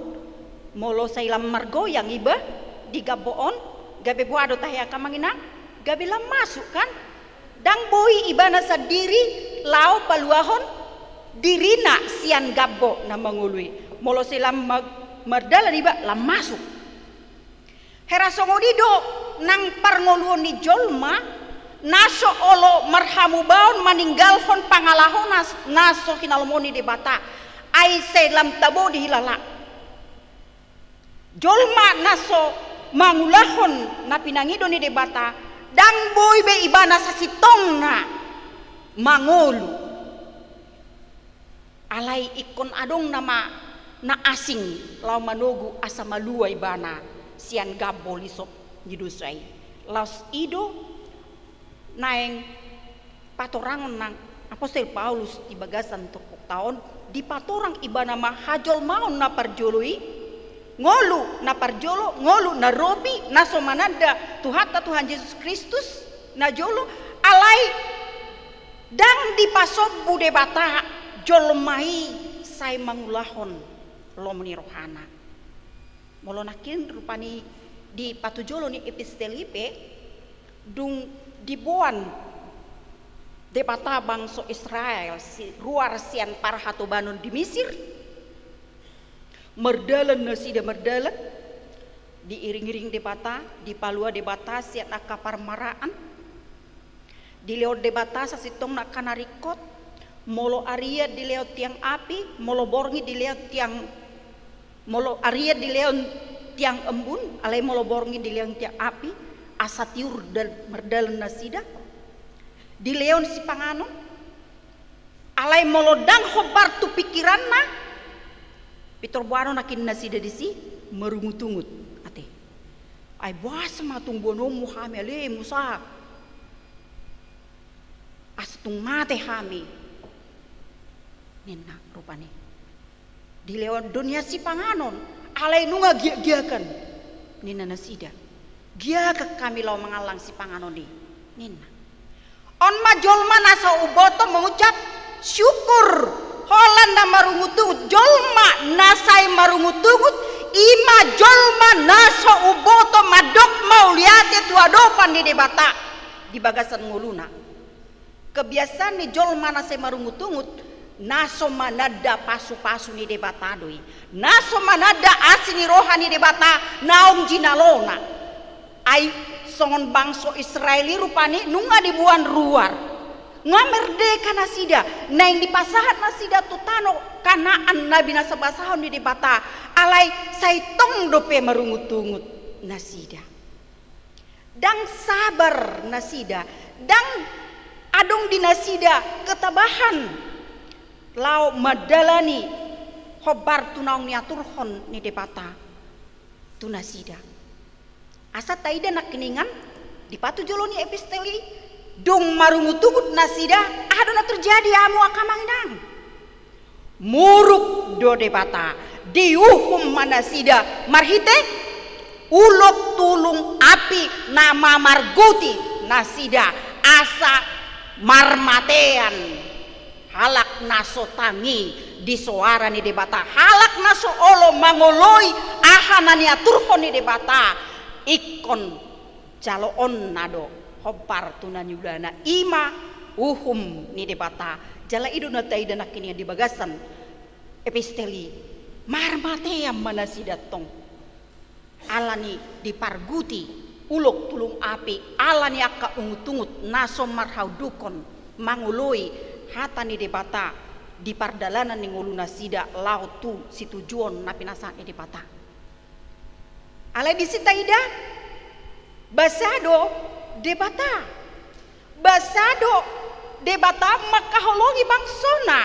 molo sai lam margoyang iba di gambo on, gabe boha do tahe angka amang inang, gabe lam masuk kan? Ndang boi ibana sandiri laho paluahon dirina sian gambo na mangolu i. Molo sai lam ma-, mardalan iba, lam masuk. Hera songon i do nang parngoluon ni jolma na so olo marhamubaon maninggalhon pangalahona na so hinalomohon ni Debata, ai sai lam tabo dihilala. Jolma na so mangulahon na pinangido ni Debata, ndang boi be ibana sasintongna mangolu. Alai ingkon adong nama na asing laho manogu asa malua ibana sian gambo lisop ni dosa i. Laos i do naeng patorangon nang apostel Paulus di bagasan turpukta on, dipatorang ibana ma hajolmaon na parjolo i, ngolu na parjolo, ngolu na robi, na so mananda Tuhanta Tuhan Jesus Kristus na jolo, alai ndang dipasombu Debata jolma i sai mangulahon lomo ni rohana. Molo nangkin rupani di patujolo ni epistel i pe, dung diboan Debata bangso Israel si-, ruar sian parhatobanon di Misir, mardalan nasida mardalan, diiring-iring Debata, dipalua Debata sian angka parmaraan, dilehon Debata sasintongna angka na ringkot, molo arian dilehon tiang api, molo borngin dilehon tiang, molo arian dilehon tiang embun, alai molo borngin dilehon tiang api, asa tiur dal-, mardalan nasida, dilehon sipanganon, alai molo ndang hombar tu pingkiranna, pintor boanon nangkin nasida disi marungut-ungut, ate. Ai boasa ma tung boanonmu hami ale Musa? Asa tung mate hami, ninna rupani. Dilehon do nian sipanganon, alai nunga giak-giakan, ninna nasida. Giakan hami laho mangallang sipanganon i, ninna. On ma jolma na so huboto mangucap syukur, holan na marungut-ungut. Jolma na sai marungut-ungut, i ma jolma na so huboto mandok mauliate tu adopan ni Debata di bagasan ngoluna. Kebiasaan ni jolma na sai marungutungut, na so mananda pasupasu ni Debata do i. Na so mananda asi ni roha ni Debata naung jinalona. Ai songon bangso Israel i rupani nunga diboan ruar. Nga merdeka nasida, naeng dipasahat nasida tu tano Kanaan na binasabasahon ni Debata, alai sai tong dope marungutungut nasida. Ndang sabar nasida, ndang adong di nasida ketabahan laho mandalani hombar tu naung niaturhon ni Debata tu nasida. Asa taida nangkiningan, di patujolo ni epistel i, dung marungutungut nasida, aha do na terjadi, hamu angka amang inang? Muruk do Debata, diuhum ma nasida marhite ulok tulung api na mamarguti nasida, asa marmatean halak na so tangi di soara ni Debata, halak na so olo mangoloi aha na niaturhon ni Debata. Ingkon jaloonna do hombar tu na niulana, i ma uhum ni Debata. Jala i do na taida nangkiningan di bagasan epistel i, marmatean ma nasida tong. Ala ni diparguti ulok tulung api, ala ni angka ungutungut na so marhaundukhon mangoloi hata ni Debata di pardalanan ni ngolu nasida laho tu situjuon na pinasahat ni Debata. Alai disi taida, basa do Debata. Basa do Debata mangkaholongi bangsona.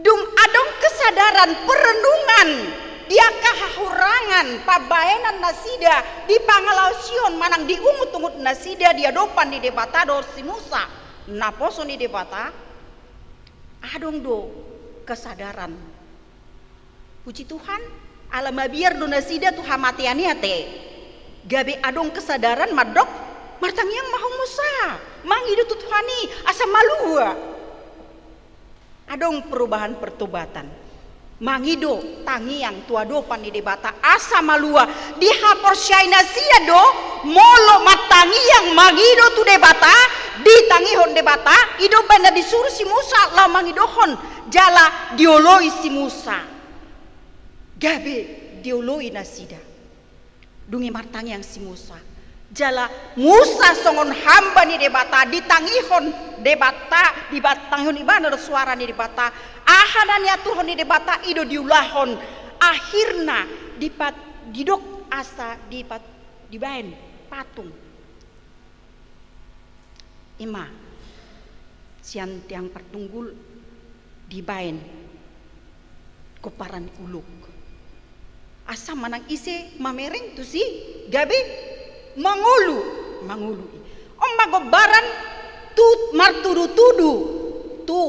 Dung adong kesadaran, perenungan di angka hahurangan pambahenan nasida di pangalaosion manang di ungutungut nasida di adopan ni Debata dohot si Musa naposo ni Debata, adong do kesadaran. Puji Tuhan, ala mabiar do nasida tu hamatean i ate. Gabe adong kesadaran mandok, martangiang ma ho Musa, mangido tu Tuhan i asa malua. Adong perubahan, pertobatan. Mangido tangiang tu adopan ni Debata asa malua. Dihaporseai nasida do, molo martangiang mangido tu Debata, ditangihon Debata, i do umbahen na disuru si Musa laho mangidohon jala dioloi si Musa. Gabe dioloi nasida. Dung i martangiang si Musa. Jala Musa songon hamba ni Debata, ditangihon Debata, dibatangihon ibana do soara ni Debata. Aha na niaturhon ni Debata i do diulahon. Akhirna dipat-, didok asa dipat-, dibaen patung. I ma sian tiang partunggul dibaen gomparan ulok. Asa manang ise mamereng tusi gabe mangolu, mangolu i. On ma gomparan tu martudutudu tu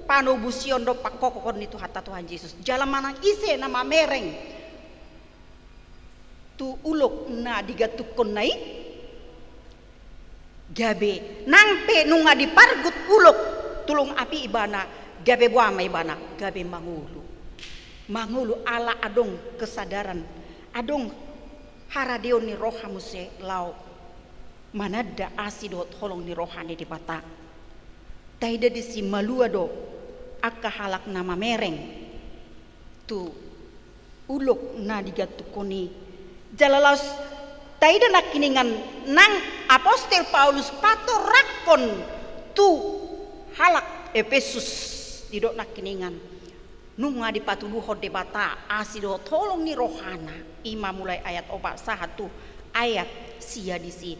panobusion dohot pangkokohon ni Tuhanta Tuhan Jesus. Jala manang ise na mamereng tu ulok na digantunghonna i, gabe nang pe nunga dipargut ulok tulung api ibana, gabe boha ma ibana, gabe mangolu. Mangolu ala adong kesadaran, adong haradeon ni roha muse laho mananda asi dohot holong ni roha ni Debata. Taida disi malua do angka halak na mamereng tu ulok na digantunghon i. Jala laos taida nangkiningan nang apostel Paulus patorangkon tu halak Epesus, didok nangkiningan nunga dipatuduhon Debata asi dohot holong ni rohana. I ma mulai ayat opat sahat tu ayat sia disi.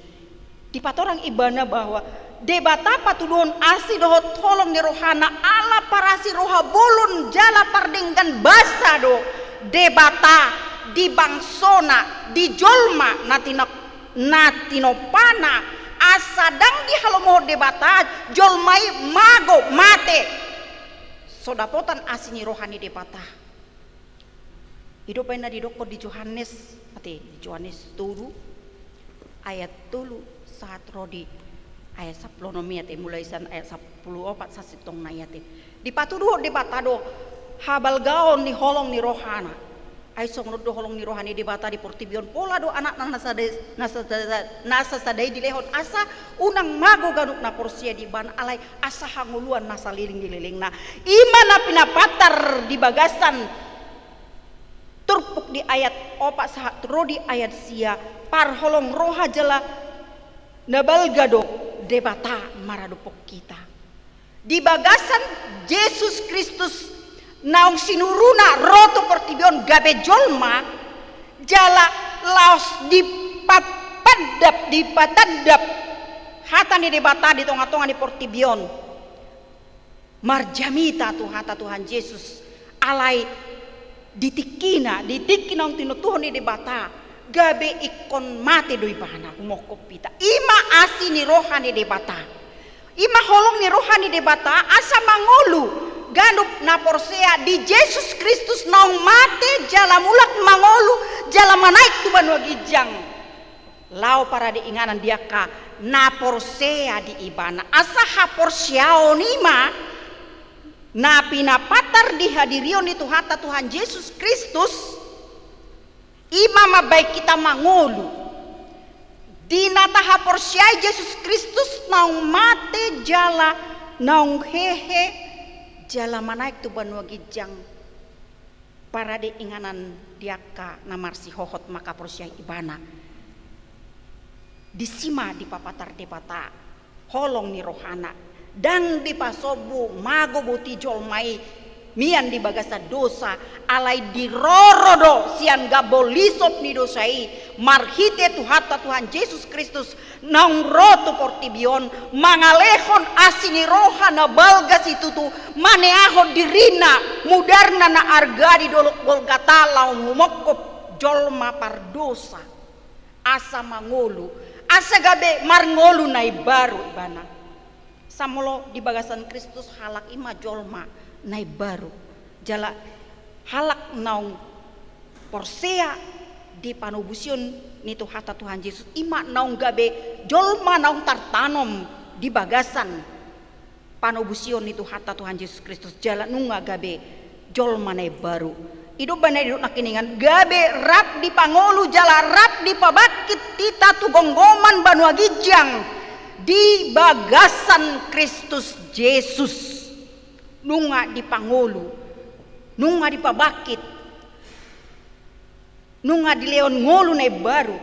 Dipatorang ibana bahwa Debata patuduhon asi dohot holong ni rohana ala parasi roha bolon jala pardenggan basa do Debata di bangsona, di jolma na tina-, na tinompana, asa ndang dihalomohon Debata jolma i mago mate so dapotan asi ni roha ni Debata. I do umbahen na didokkon di Johannes, ate, di Johannes tolu ayat tolu sahat ro di ayat sampulu onom i ate, mulai sian ayat sampulu opat sahat sintongna i ate. Dipatuduhon Debata do habalgaon ni holong ni rohana. Ai songon on do holong ni roha ni Debata di portibi on, pola do anakna na sada, na sada, na sasada i dilehon asa unang mago ganup na porsea di ibana, alai asa hangoluan na saleleng ni lelengna. I ma na pinapatar di bagasan turpuk di ayat opat sahat ro di ayat sia, parholong roha jala na balga do Debata maradophon hita. Di bagasan Jesus Kristus naung sinuruna ro tu portibi on gabe jolma, jala laos dipapandap, dipatandap hata ni Debata di tonga-tonga ni portibi on. Marjamita tu hata Tuhan Jesus, alai di tingkina, di tingki naung tinontuhon ni Debata, gabe ingkon mate do ibana humongkop hita. I ma asi ni roha ni Debata. I ma holong ni roha ni Debata asa mangolu ganup na porsea di Jesus Kristus naung mate jala mulak mangolu jala manaek tu banua ginjang. Laho parade inganan di angka na porsea di ibana. Asa haporseaon i ma na pinapatar di hadirion ni Tuhanta Tuhan Jesus Kristus, i ma mambahen hita mangolu. Di na tahaporseai Jesus Kristus naung mate jala naung hehe jala manaek tu banua ginjang. Parade inganan di angka na marsihohot mangkaporseai ibana. Disi ma dipapatar Debata holong ni rohana. Ndang dipasombu mago boti jolma i mian di bagasan dosa, alai diroro do sian gambol hisop ni dosa i marhite Tuhanta Tuhan Jesus Kristus naung ro tu portibi on, mangalehon asi ni roha na balga situtu, maneahon dirina, mudarna na arga di dolok Golgata laho humongkop jolma pardosa, asa mangolu, asa gabe marngolu na imbaru ibana. Samolo di bagasan Kristus halak i ma jolma na imbaru. Jala halak naung porsea di panobusion ni Tuhanta Tuhan Jesus i ma naung gabe jolma naung tartanom di bagasan panobusion ni Tuhanta Tuhan Jesus Kristus jala nunga gabe jolma na imbaru. I do umbahen na didok nangkiningan gabe rap dipangolu jala rap dipabangkit hita tu gomgoman banua ginjang di bagasan Kristus Jesus. Nunga dipangolu, nunga dipabangkit, nunga dilehon ngolu na imbaru,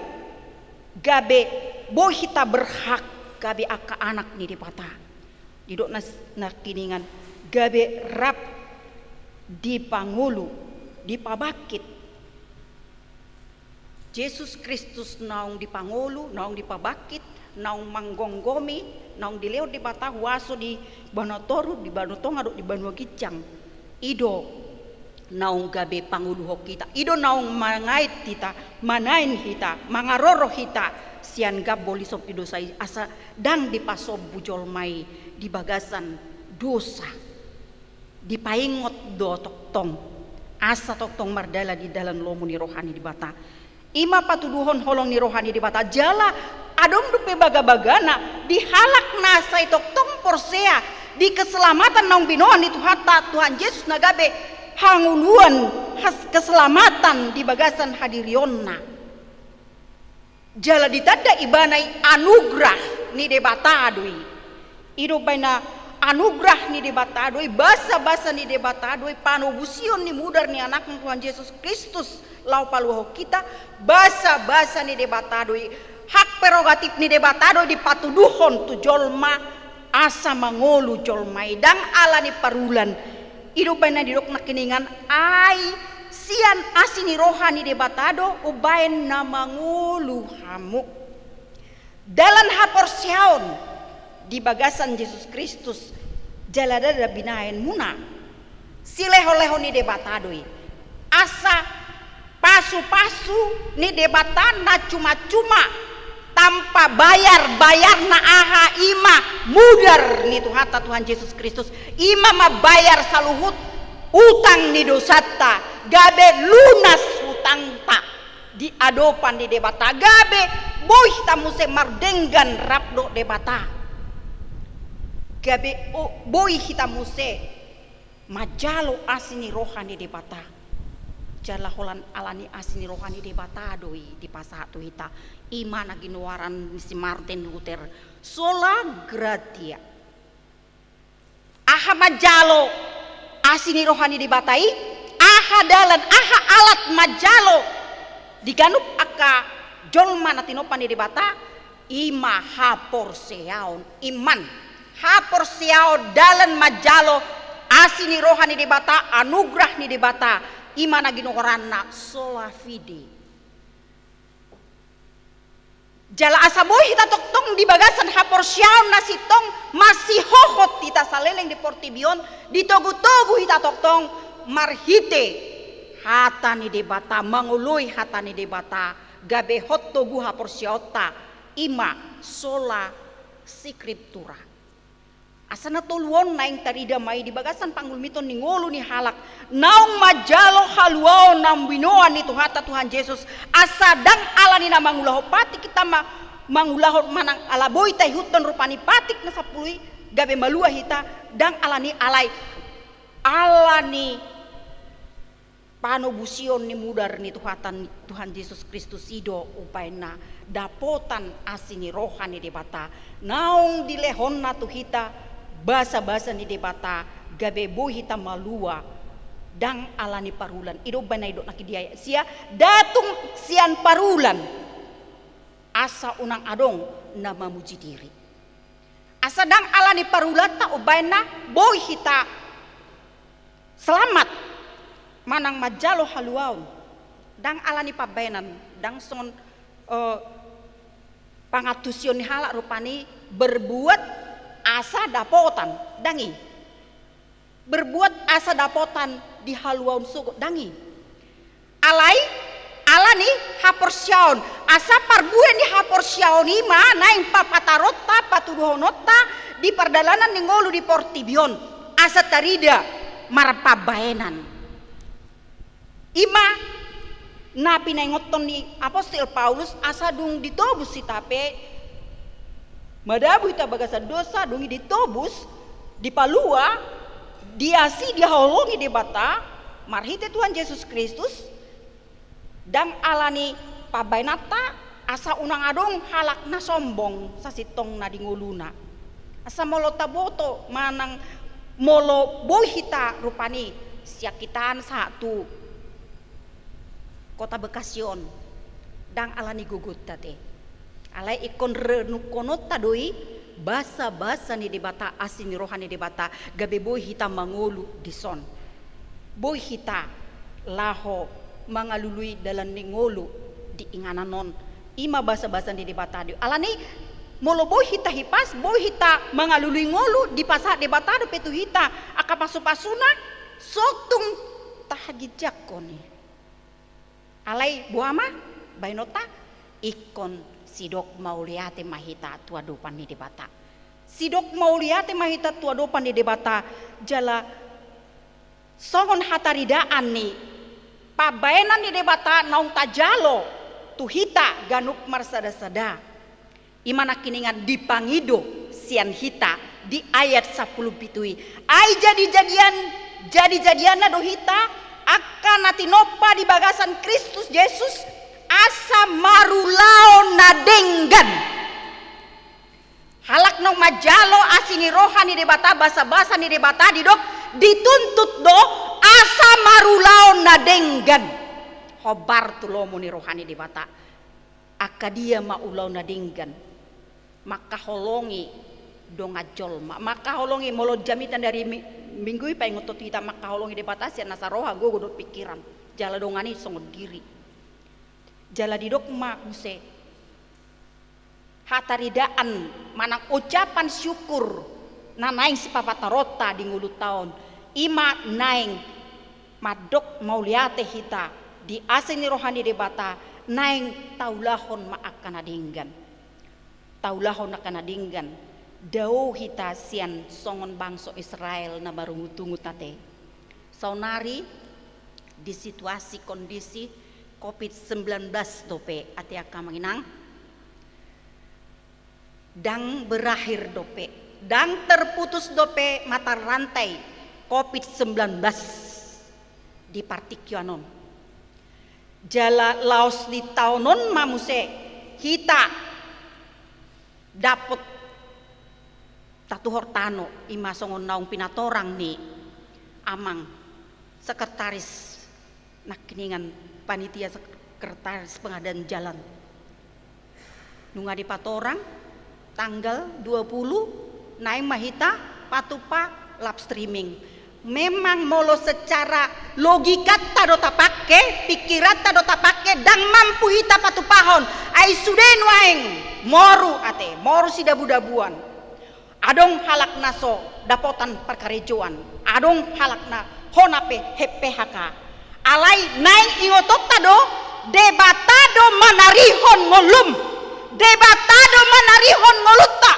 gabe boi hita berhak gabe angka anak ni Debata. Didok nas-, nangkiningan gabe rap dipangolu, dipabangkit. Jesus Kristus naung dipangolu, naung dipabangkit, naung manggomgomi, naung dilehon Debata huaso di banua toru, di banua tonga dohot di banua ginjang. I do naung gabe pangoluhon hita, i do naung mangaet hita, manaen hita, mangaroro hita sian gambol hisop ni dosa i asa ndang dipasombu jolma i di bagasan dosa. Dipaingot do tongtong asa tongtong mardalan di dalan lomo ni roha ni Debata. I ma patuduhon holong ni roha ni Debata jala adong dope bagabagana di halak na sai tongtong porsea di keselamatan naung binoan ni Tuhanta Tuhan Jesus na gabe hangoluan has-, keselamatan di bagasan hadirionna. Jala ditanda ibana i anugrah ni Debata do i. I do umbahen na anugrah ni Debata do i, basabasa ni Debata do i, panobusion ni mudar ni Anakna Tuhan Jesus Kristus laho paluahon hita, basabasa ni Debata do i, hak prerogatif ni Debata do i dipatuduhon tu jolma, asa mangolu jolma i, ndang ala ni parulan. I do umbahen na didok nangkiningan, ai sian asi ni roha ni Debata do umbahen na mangolu hamu. Dalan haporseaon di bagasan Jesus Kristus jala ndada binahenmuna. Silehonlehon ni Debata do i. Asa pasupasu ni Debata na cuma-cuma tanpa bayar, bayarna aha? I ma mudar ni Tuhanta Tuhan Jesus Kristus. I ma mambayar saluhut utang ni dosanta, gabe lunas utangta di adopan ni Debata, gabe boi hita muse mardenggan rap dohot Debata, gabe o-, boi hita muse manjalo asi ni roha ni Debata. Jala holan ala ni asi ni roha ni Debata do i dipasahat tu hita. I ma na ginoaran ni si Martin Luther, sola gratia. Aha manjalo asi ni roha ni Debata i? Aha dalan, aha alat manjalo di ganup angka jolma na tinompa ni Debata? I ma haporseaon, iman. Haporseaon, dalan manjalo asi ni roha ni Debata, anugerah ni Debata. I ma na ginoaranna sola fide. Jala asa boi hita tongtong di bagasan haporseaon na sintong masihohot hita saleleng di portibi on, ditogutogu hita tongtong marhite hata ni Debata, mangoloi hata ni Debata, gabe hot togu haporseaonta, i ma sola scriptura. Asa na tolu on naeng tarida ma i di bagasan pangulmiton ni ngolu ni halak, naung manjalo haluaon na binoan ni Tuhanta Tuhan Jesus, asa ndang ala ni na mangulahon patik hita ma-, mangulahon manang ala boi taihuthon rupani patik na sampulu i gabe malua hita, ndang ala ni, alai ala ni panobusion ni mudar ni Tuhanta, Tuhan Jesus Kristus i do umbahen na dapotan asi ni roha ni Debata, naung dilehonna tu hita basabasa ni Debata, gabe boi hita malua, ndang ala ni parulan. I do umbahen na didok nangkin di ayat sia, ndang tung sian parulan, asa unang adong na mamuji diri. Asa ndang ala ni parulanta umbahen na boi hita selamat manang manjalo haluaon, ndang ala ni pambahenan, ndang songon, eh, pangantusion ni halak rupani berbuat asa dapotan, ndang i. Berbuat asa dapotan di haluaon sogot, ndang i. Alai, ala ni haporseaon, asa parbue ni haporseaon i ma naeng papataronta, patuduhononta di pardalanan ni ngolu di portibi on, asa tarida marpambahenan. I ma na pinaingothon ni apostel Paulus, asa dung ditobus hita pe, madabu hita bagasan dosa, dung i ditobus, dipalua, diasi, dihaholongi Debata marhite Tuhan Jesus Kristus, ndang ala ni pambahenanta, asa unang adong halak na sombong sasintongna di ngoluna. Asa molo taboto manang molo boi hita rupani sian hita an sahat tu Kota Bekasi on, ndang ala ni gogonta te. Alai ingkon renungkononta do i basabasa ni Debata, asi ni roha ni Debata, gabe boi hita mangolu dison. Boi hita laho mangalului dalan ni ngolu di inganan on. I ma basabasa ni Debata do i. Alani molo boi hita hipas, boi hita mangalului ngolu, dipasahat Debata dope tu hita angka pasupasuna, so tung tahaginjangkon i. Alai boha ma bahenonta? Ingkon sidok mauliate ma hita tu adopan ni Debata. Sidok mauliate ma hita tu adopan ni Debata, jala songon hataridaan ni pambahenan ni Debata naung tajalo tu hita ganup marsadasada. I ma nangkiningan dipangido sian hita di ayat sampulu pitu i. Ai jadi-jadian, jadi-jadianna do hita angka na tinompa di bagasan Kristus Jesus, asa marulaon na denggan. Halak naung manjalo asi ni roha ni Debata, basabasa ni Debata, didok dituntut do asa marulaon na denggan. Hombar tu lomo ni roha ni Debata. Angka dia ma ulaon na denggan? Mangkaholongi dongan jolma, mangkaholongi, molo jamita dari mi-, minggu i paingothon tu hita, mangkaholongi Debata sian nasa roha, gogo dohot pingkiran, jala dongan i songon diri. Jala didok ma muse hataridaan manang ucapan syukur na naeng sipapataronta di ngolunta on, i ma naeng mandok mauliate hita di asi ni roha ni Debata, naeng taulahon ma angka na denggan. Taulahon angka na denggan. Dao hita sian songon bangso Israel na marungutungut ate. Saonari di situasi kondisi covid sembilan belas dope ate angka amang inang, ndang berakhir dope, ndang terputus dope mata rantai covid sembilan belas di partingkian on. Jala laos di taon on ma muse hita dapot tatuhor tano, ima songon naung pinatorang ni amang sekretaris nangkiningan, panitia sekretaris pengadaan jalan. Nunga dipatorang tanggal dua puluh, naeng ma hita patupa live streaming. Memang molo secara logikanta do tapake, pikiranta do tapake, ndang mampu hita patupahon. Ai sude nuaeng moru ate, moru sidabudabuan. Adong halak na so dapotan parkarejoan, adong halak na hona pe P H K. Alai naeng ingotonta do, Debata do manarihon ngolum, Debata do manarihon ngolunta.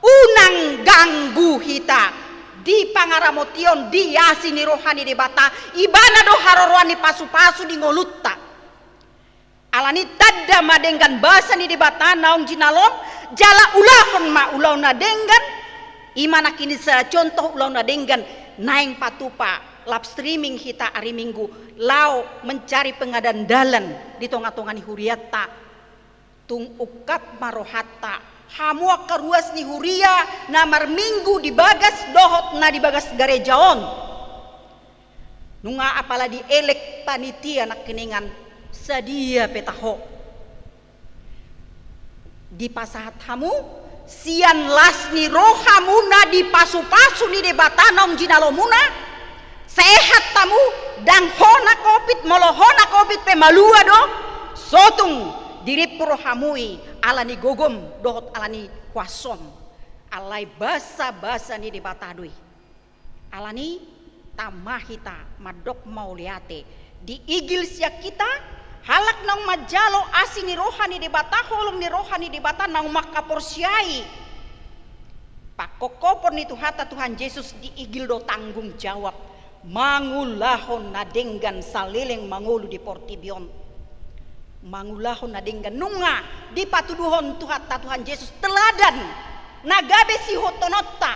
Unang ganggu hita di pangaramotion, di asi ni roha ni Debata. Ibana do haroroan ni pasupasu di ngolunta. Alani tanda ma denggan basa ni Debata naung jinalom, jala ulahon ma ulaon na denggan. Ima nangkin sada contoh ulaon na denggan, naeng patupa live streaming hita ari Minggu, laho mencari pengadaan dalan di tongatonga ni hurianta. Tung ungkap ma rohanta, hamu angka ruas ni huria na marminggu di bagas dohot na di bagas gareja on. Nunga apala dielek panitia nangkiningan, sadia pe taho, dipasahat hamu sian las ni rohamuna di pasupasu ni Debata naung jinalomuna, sehat hamu, ndang hona covid, molo hona covid pe malua do, sotung dirimpu rohamu i ala ni gogom dohot ala ni huasom. Alai basabasa ni Debata do i. Alani tama hita mandok mauliate, diigil sian hita halak naung manjalo asi ni roha ni Debata, holong ni roha ni Debata naung mangkaporseai pangkophopon ni Tuhanta Tuhan Jesus, diigil do tanggung jawab mangulahon na denggan saleleng mangolu di portibi on. Mangulahon na denggan, nunga dipatuduhon Tuhanta Tuhan Jesus teladan na gabe siihuthononta,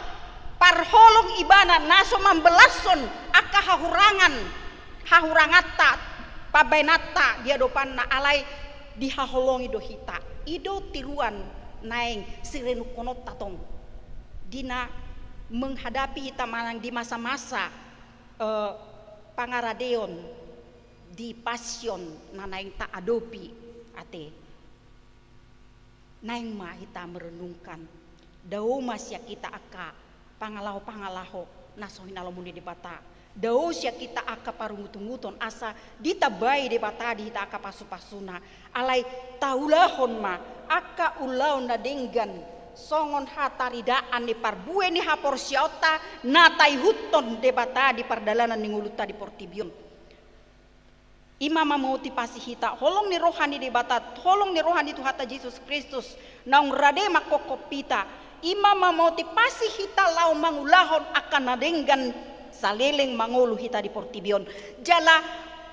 parholong ibana na so mambelashon angka hahurangan, hahuranganta, pambahenanta di adopanna, alai dihaholongi do hita. I do tiruan naeng sirenukhononta tong di na menghadapi hita manang di masa-masa, eh, pangaradeon di passion na naeng taadopi ate. Naeng ma hita merenungkan, dao ma sian hita angka pangalaho-pangalaho na so hinalomo ni Debata, dao sian hita angka parungutunguton asa ditambai Debata di hita angka pasupasuna. Alai taulahon ma angka ulaon na denggan songon hataridaan ni parbue ni haporseaonta na taihuthon Debata di pardalanan ni ngolunta di portibi on. Ima mamotivasi hita, holong ni roha ni Debata, holong ni roha ni Tuhanta Jesus Kristus naung rade mangkophop hita. Ima mamotivasi hita laho mangulahon angka na denggan saleleng mangolu hita di portibi on. Jala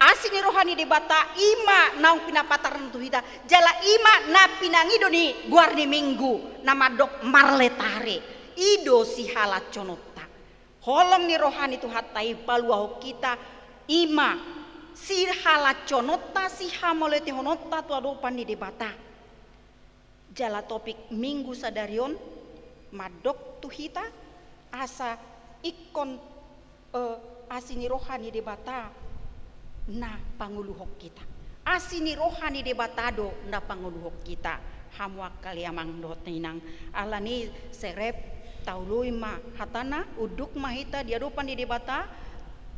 asi ni roha ni Debata ima naung pinapatar tu hita, jala ima na pinangido ni goar ni Minggu na mandok marletare. I do sihalashononta. Holong ni roha ni Tuhanta i paluahon hita, ima sihalashononta, sihamauliatehononta tu adopan ni Debata. Jala topik Minggu sadari on mandok tu hita asa ingkon, eh, asi ni roha ni Debata na pangoluhon hita. Asi ni roha ni Debata do na pangoluhon hita. Hamu angka amang dohot inang, alani serep taului ma hatana, unduk ma hita di adopan ni Debata,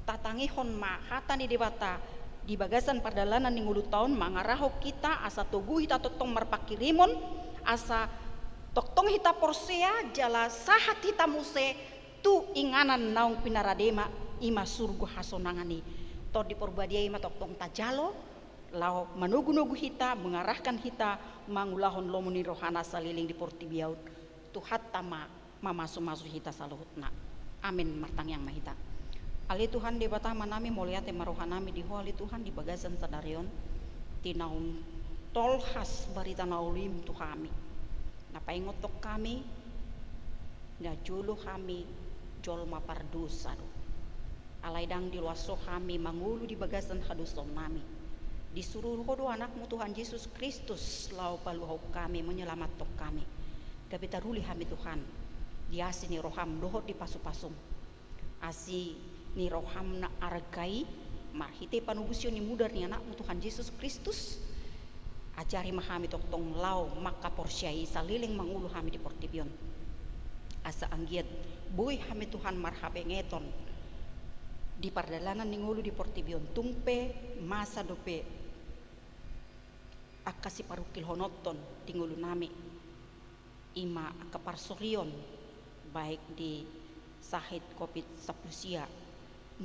tatangihon ma hata ni Debata di bagasan pardalanan ni ngolunta on, mangarahon hita asa togu hita tongtong marpanghirimon, asa tongtong hita porsea jala sahat hita muse tu inganan naung pinaradena, ima surgo hasonangan i. Tondi Porbadia i ma tongtong tajalo, laho manogunogu hita, mengarahkan hita mangulahon lomo ni rohana saleleng di portibi on. Tuhanta ma mamasumasu hita saluhutna. Amen. Martangiang ma hita. Ale Tuhan Debata Amanami, mauliate ma rohanami di Ho ale Tuhan di bagasan sadari on, di naung tolhas barita na uli-Mu tu hami. Na paingothon hami, na jolo hami jolma pardosa do. Alai ndang diloas Ho hami mangolu di bagasan hadosaonnami. Disuru Ho do Anakmu Tuhan Jesus Kristus laho paluahon hami, menyelamathon hami. Gabe taruli hami Tuhan di asi ni roham dohot di pasupasum. Asi ni roham na arga i, marhite panobusion ni mudar ni Anakmu Tuhan Jesus Kristus, ajari ma hami tongtong laho mangkaporseai saleleng mangolu hami di portibi on. Asa anggiat boi hami Tuhan marhabengeton di pardalanan ni ngolu di portibi on, tung pe masa dope angka siparungkilhononton di ngolunami, i ma angka parsorion, baik di sahit covid sampulu sia,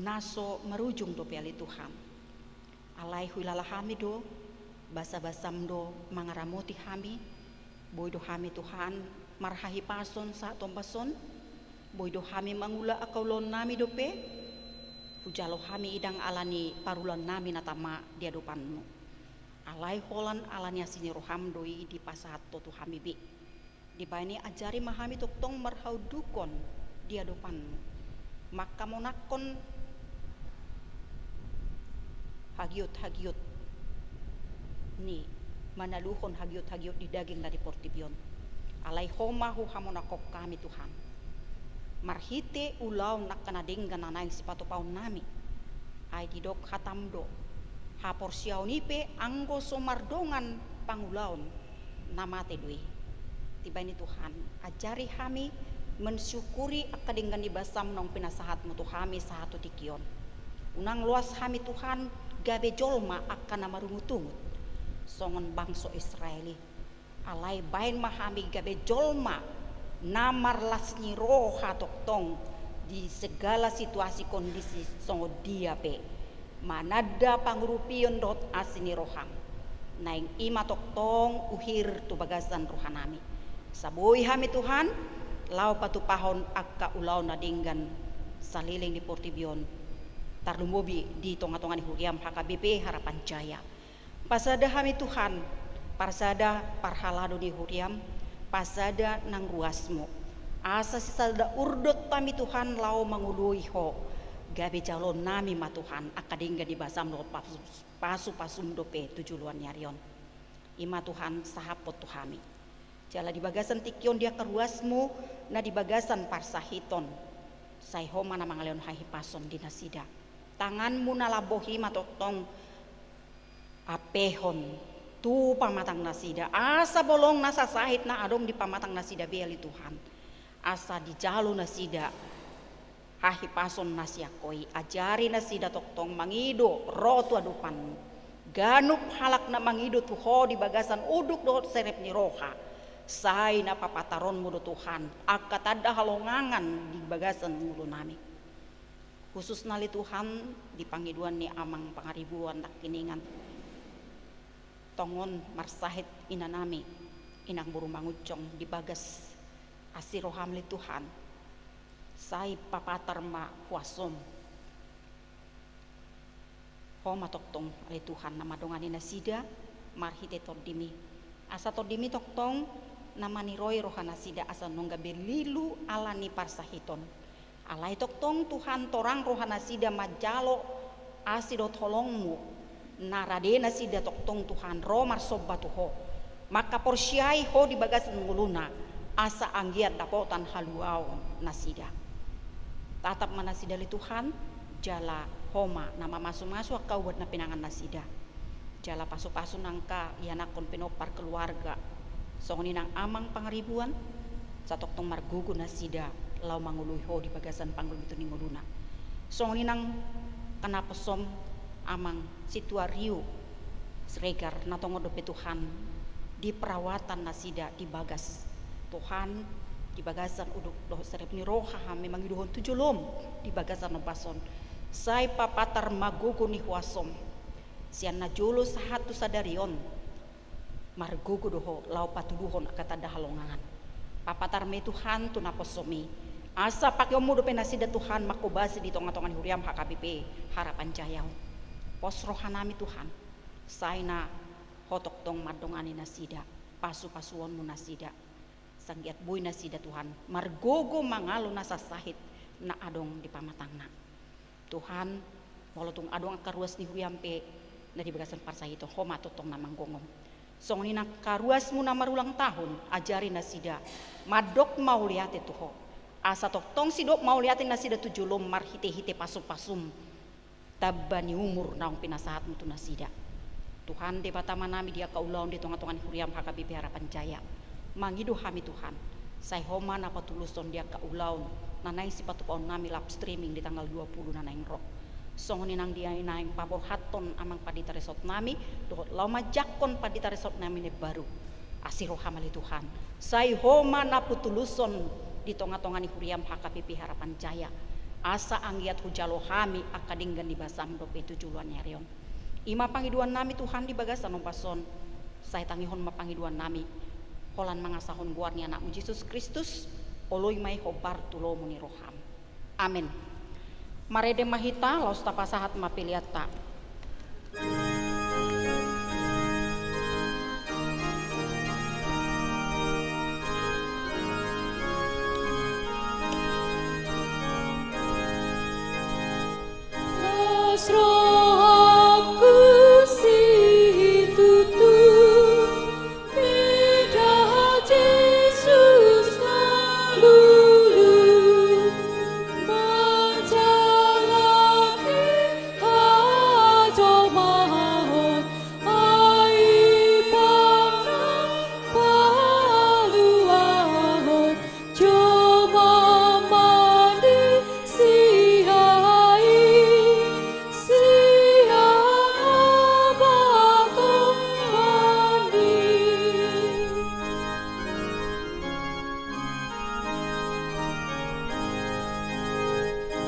na so marujung dope ale Tuhan. Alai huhilala hami do, basabasam do mangaramoti hami, boi do hami Tuhan marhahipason sahat ombas on, boi do hami mangula angka ulaonnami dope, hujalo hami i ndang ala ni parulaonnami na tama di adopanmu. Alai holan ala ni asi ni roham do i dipasahat Ho tu hami be. Dibahen i ajari ma hami tongtong marhaundukhon di adopanmu. Mangkamonangkon hagiot-hagiot ni, manaluhon hagiot-hagiot di daging na di portibi on. Alai Ho ma huhamonangkon hami Tuhan. Marhite ulaon angka na denggan na naeng sipatupaonnami. Ai didok hatam do, haporseaon i pe anggo so mardongan pangulaon, na mate do i. Dibahen i Tuhan, ajari hami mensyukuri angka denggan ni basam naung pinasahatmu tu hami sahat tu tingki on. Unang loas hami Tuhan gabe jolma angka na marungutungut songon bangso Israel i. Alai bahen ma hami gabe jolma na marlas ni roha tongtong di segala situasi kondisi songon dia pe, mananda pangurupion dohot asi ni roham. Naeng i ma tongtong uhir tu bagasan rohanami. Asa boi hami Tuhan laho patupahon angka ulaon na denggan saleleng di portibi on, tarlumobi di tongatonga ni huriam H K B P Harapan Jaya. Pasada hami Tuhan, pasada parhalado ni huriam, pasada nang ruasmu. Asa sisada urdot hami Tuhan laho mangoloi Ho, gabe jaloonnami ma Tuhan angka denggan ni basam dohot pasu, pasupasum dope tu joloan ni ari on. I ma Tuhan sahaphon tu hami. Jala di bagasan tingki on di angka ruasmu na di bagasan parsahiton, sai Ho ma na mangalehon hahipason di nasida. Tanganmu na lambok i ma tongtong ampehon tu pamatang nasida, asa bolong nasa sahit na adong di pamatang nasida be ale Tuhan, asa dijalo nasida hahipason na sian Ho i. Ajari nasida tongtong mangido ro tu adopanmu, ganup halak na mangido tu Ho di bagasan unduk dohot serep ni roha, sai na papataronmu do Tuhan angka tanda halongangan di bagasan ngolunami. Khususna ale Tuhan di pangidoan ni amang Pangaribuan nangkiningan, tongon marsahit inanami, inang boru Manguncong, di bagas asi roham ale Tuhan, sai papatar ma huasom. Ho ma tongtong ale Tuhan na mandongani nasida marhite tondimi. Asa tondimi tongtong na maniroi roha nasida asa nunga gabe lilu ala ni parsahiton. Alai tongtong Tuhan torang roha nasida manjalo asi dohot holongmu, na rade nasida tongtong Tuhan ro marsomba tu Ho, mangkaporseai Ho di bagasan ngoluna, asa anggiat dapotan haluaon nasida. Tatap ma nasida ale Tuhan, jala Ho ma na mamasumasu angka ubat na pinangan nasida. Jala pasupasu nang angka ianakhon pinompar keluarga, songon i nang amang Pangaribuan, asa tongtong margogo nasida laho mangoloi Ho di bagasan panggulmiton ni ngoluna. Songon i nang angka naposom amang Situariu Siregar, na tongon dope Tuhan di perawatan nasida di bagas, Tuhan, di bagasan unduk dohot serep ni roha hami mangidohon tu jolom di bagasan ombas on. Sai papatar ma gogo ni huasom sian na jolo sahat tu sadari on. Margogo do Ho laho patuduhon angka tanda halongangan. Papatar ma i Tuhan tu naposom i, asa pakeonmu dope nasida Tuhan manghobasi di tongatonga ni huriam H K B P Harapan Jaya on. Pos rohanami Tuhan, sai na Ho tongtong mandongani nasida, pasupasuonmu nasida. Asa anggiat boi nasida Tuhan margogo mangalo nasa sahit na adong di pamatangna. Tuhan, molo tung adong angka ruas ni huriam pe Na di bagasan parsahiton, Ho ma tongtong na manggomgom. Songon i nang angka ruasmu na marulang tahun, ajari nasida mandok mauliate tu Ho. Asa tongtong sidok mauliate nasida tu jolom marhitehite pasupasum, tamba ni umur naung pinasahatmu tu nasida. Tuhan Debata Amanami, di angka ulaon di tongatonga ni huriaM H K B P Harapan Jaya, mangido hami Tuhan, sai Ho ma na patulushon di angka ulaon na naeng sipatupaonnami live streaming di tanggal dua puluh na naeng ro. Songon i nang di na naeng paborhathon amang pandita resort nami, dohot laho manjangkon pandita resort nami na imbaru. Asi roha ma ale Tuhan, sai Ho ma na patulushon di tongatonga ni huriaM H K B P Harapan Jaya. Asa anggiat hujalo hami angka denggan ni basaM dope tu joloan ni ari on. I ma pangidoannami Tuhan di bagasan ombas on, sai tangihon ma pangidoannami, holan mangasahon goar ni AnakMu Jesus Kristus, oloi ma i hombar tu lomo ni rohaM. Amen. Marende ma hita, laos tapasahat ma peleanta. Las rohangku situtu, mida Jesus na lulu, manjalaki hajomaon, ai pangan paluahon, joma mandi sian i, sian habagoan i.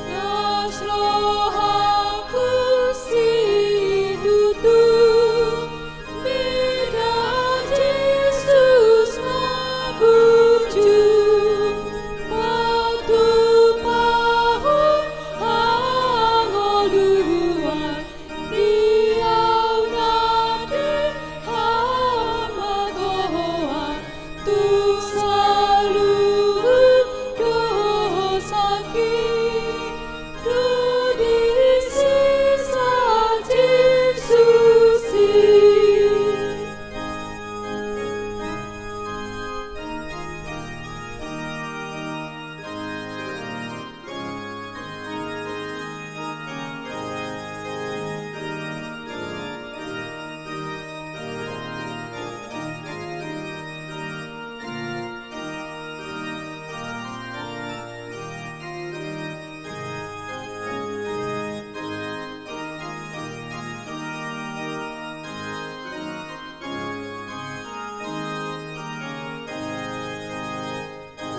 Las rohangku situtu, mida Jesus na burju, patupahon hangoluan, di au nang di hamagoan, tung saluhut dosangki, dung disi sahat Jesus i.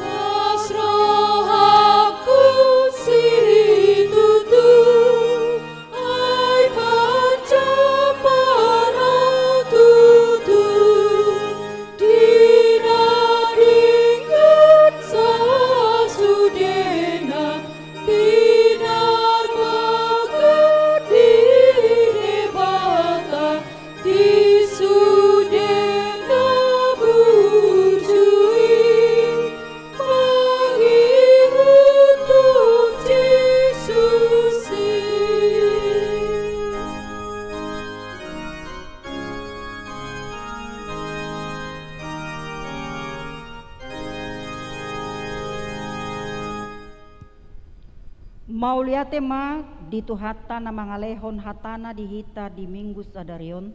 Las rohangku situtu, ai panjang parau tutu, di na denggan sasudena, pinar mangkon di Debata, di sude na burju i, mangihuthon Jesus i. Mauliate ma di Tuhanta na mangalehon hatana di hita di Minggu sadari on,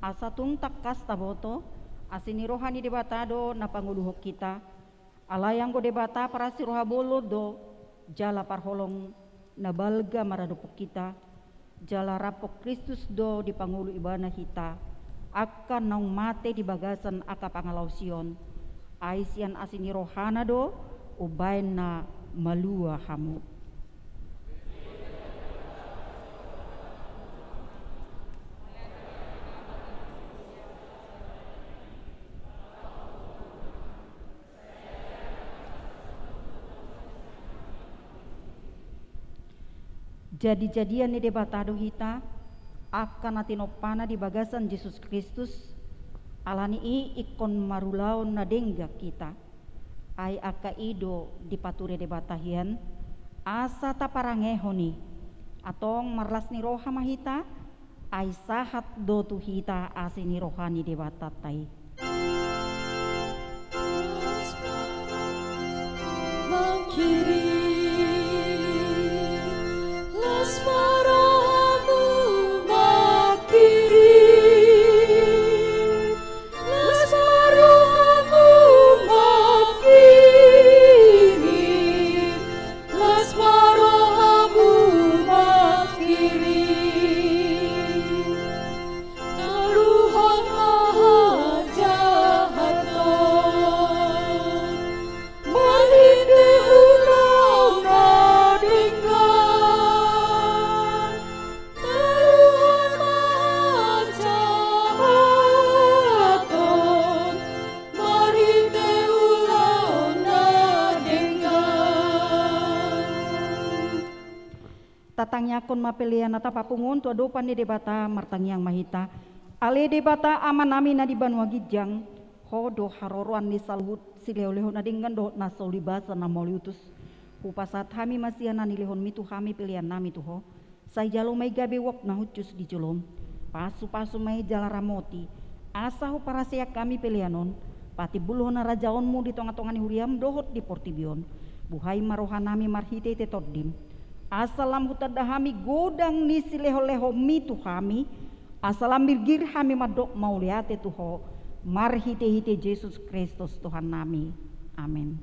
asa tung tangkas taboto, asi ni roha ni Debata do na pangoluhon hita, alai anggo Debata parasi roha bolon do, jala parholong na balga maradophon hita, jala rap Kristus do dipangolu Ibana hita, angka naung mate di bagasan angka pangalaosion, ai sian asi ni rohana do umbahen na malua hamu. Jadijadian ni Debata do hita, angka na tinompana di bagasan Jesus Kristus, alani i ingkon marulaon na denggan hita. Ai angka i do dipature Debata hian, asa taparangehon i. Antong marlas ni roha ma hita, Ai sahat do tu hita asi ni roha ni Debatanta i. Las ma rohamu mangkirim, las ma rohamu mangkirim, las ma rohamu mangkirim. Taluhon ma hajahaton marhite ulaon na denggan. Taluhon ma hajahaton marhite ulaon na denggan. Tatangiangkon ma pelean na tapapungu on tu adopan ni Debata. Martangiang ma hita. Ale Debata Amanami na di banua ginjang, Ho do haroroan ni saluhut silehonlehon na denggan dohot na so ulibasa na mauliutus. Hupasahat hami ma sian na nilehonmi tu hami peleannami tu Ho. Sai jalo ma i gabe uap na hushus di jolom. Pasupasu ma i jala ramoti, asa huparhaseang hami pelean on, patimbulhon harajaonmu di tongatonga ni huriam dohot di portibi on. Buhai ma rohanami marhitehite Tondim, asa lam hutanda hami godang ni silehonlehonmi tu hami, asa lam mirgir hami mandok mauliate tu Ho, marhitehite Jesus Kristus Tuhannami. Amen.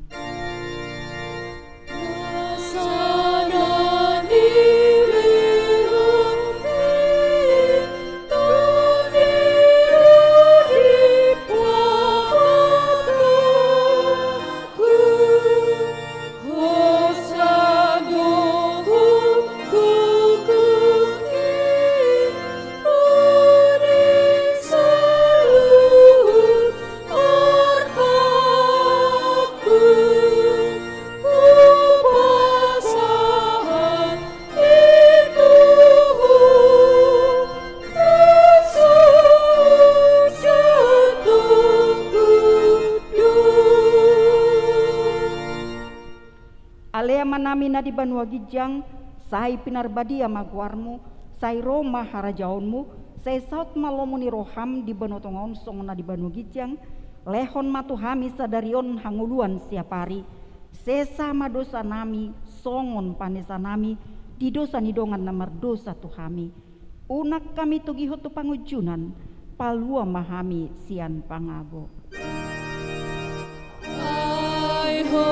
Ale Amanami na di banua ginjang, sai pinarbadia ma goarmu, sai ro ma harajaonmu, sai saut ma lomo ni roham di banua tonga on songon na di banua ginjang. Lehon ma tu hami sadari on hangoluan siapari. Sesa ma dosanami songon panesanami di dosa ni dongan na mardosa tu hami. Unang hami togihon tu pangunjunan, palua ma hami sian pangago. Ai Ho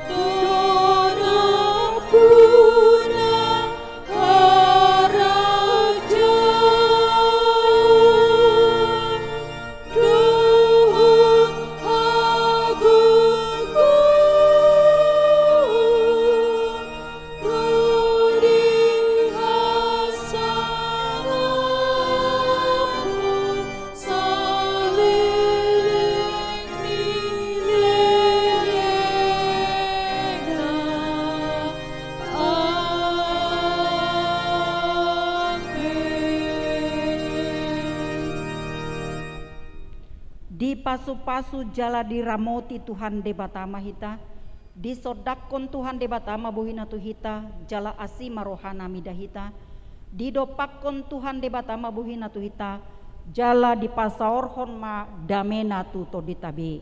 do nampuna harajaon dohot hagogoon ro di hasangapon saleleng ni lelengna. Amen. Dipasupasu jala diramoti Tuhan Debata ma hita, disondangkon Tuhan Debata ma bohina tu hita, jala asi ma rohana mida hita, didompakkon Tuhan Debata ma bohina tu hita, jala dipasaorhon ma damena tu tondinta be.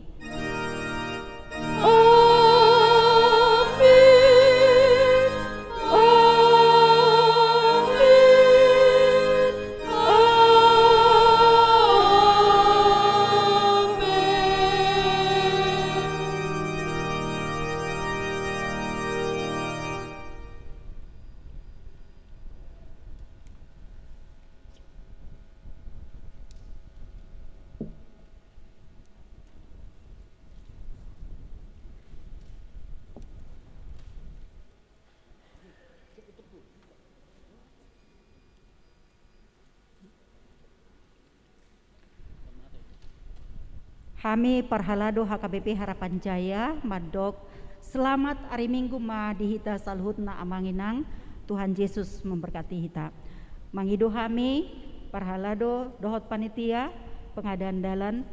Amen. Amen. Amen. Hami parhalado H K B P Harapan Jaya mandok selamat ari Minggu ma di hita saluhutna amang inang, Tuhan Yesus memberkati hita. Mangido hami parhalado dohot panitia pengadaan dalan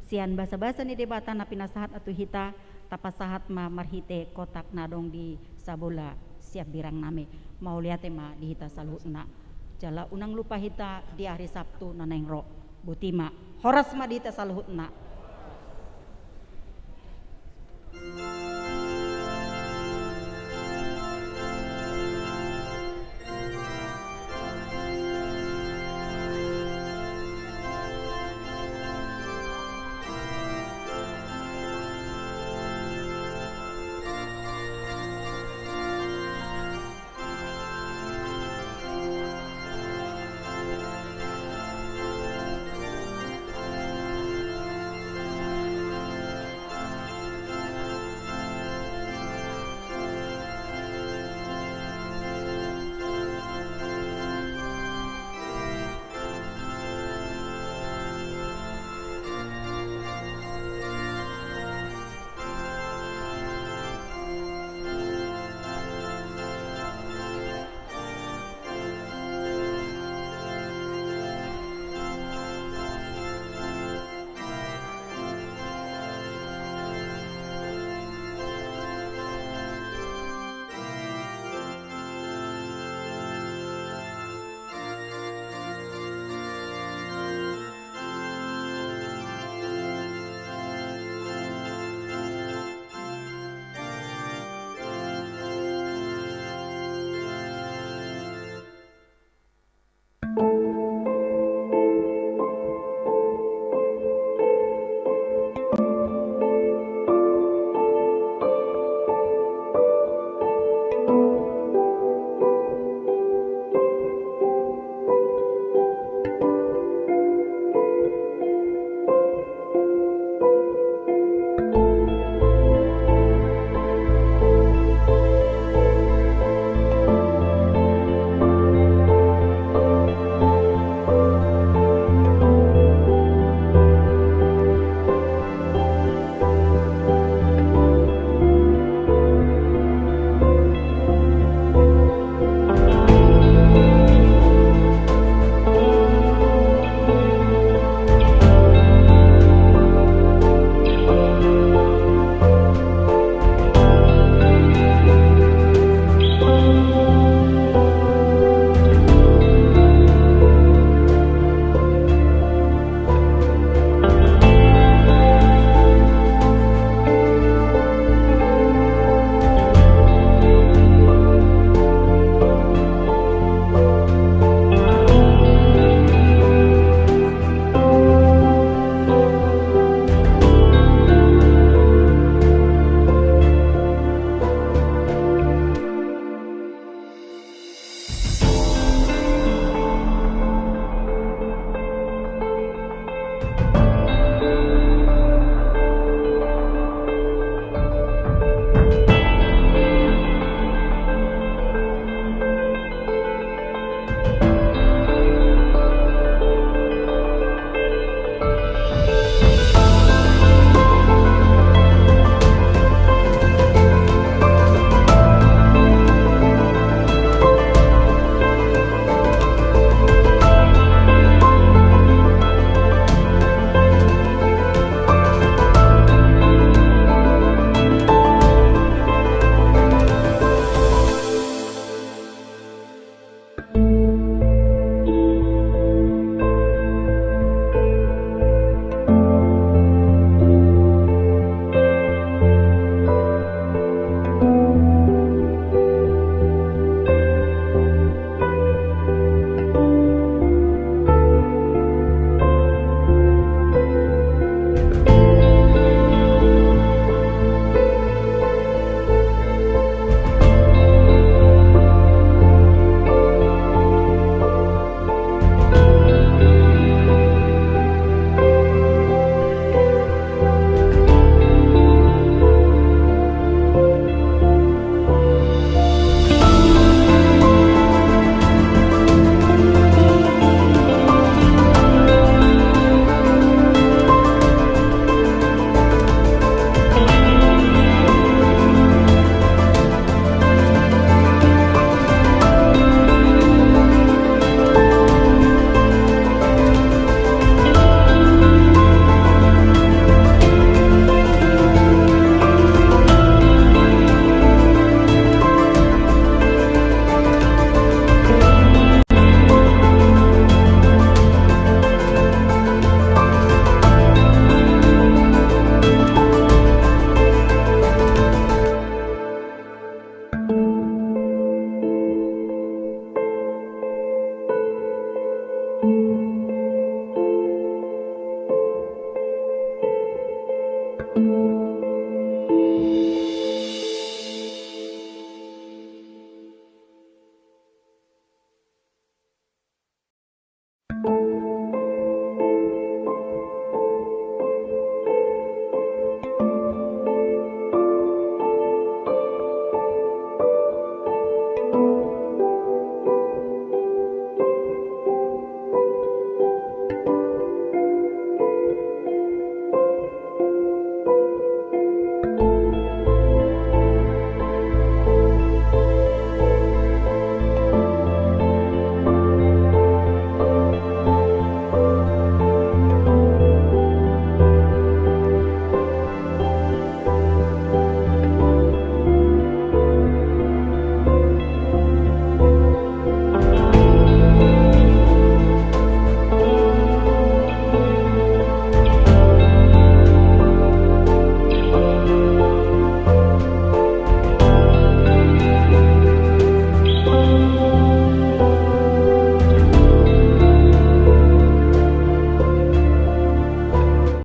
sian basabasa ni Debata na pinasahat tu hita, tapasahat ma marhite kotak na adong di sabola sian birangnami. Mauliate ma di hita saluhutna. Jala unang lupa hita di ari Sabtu na naeng ro. Boti ma. Horas ma di hita saluhutna.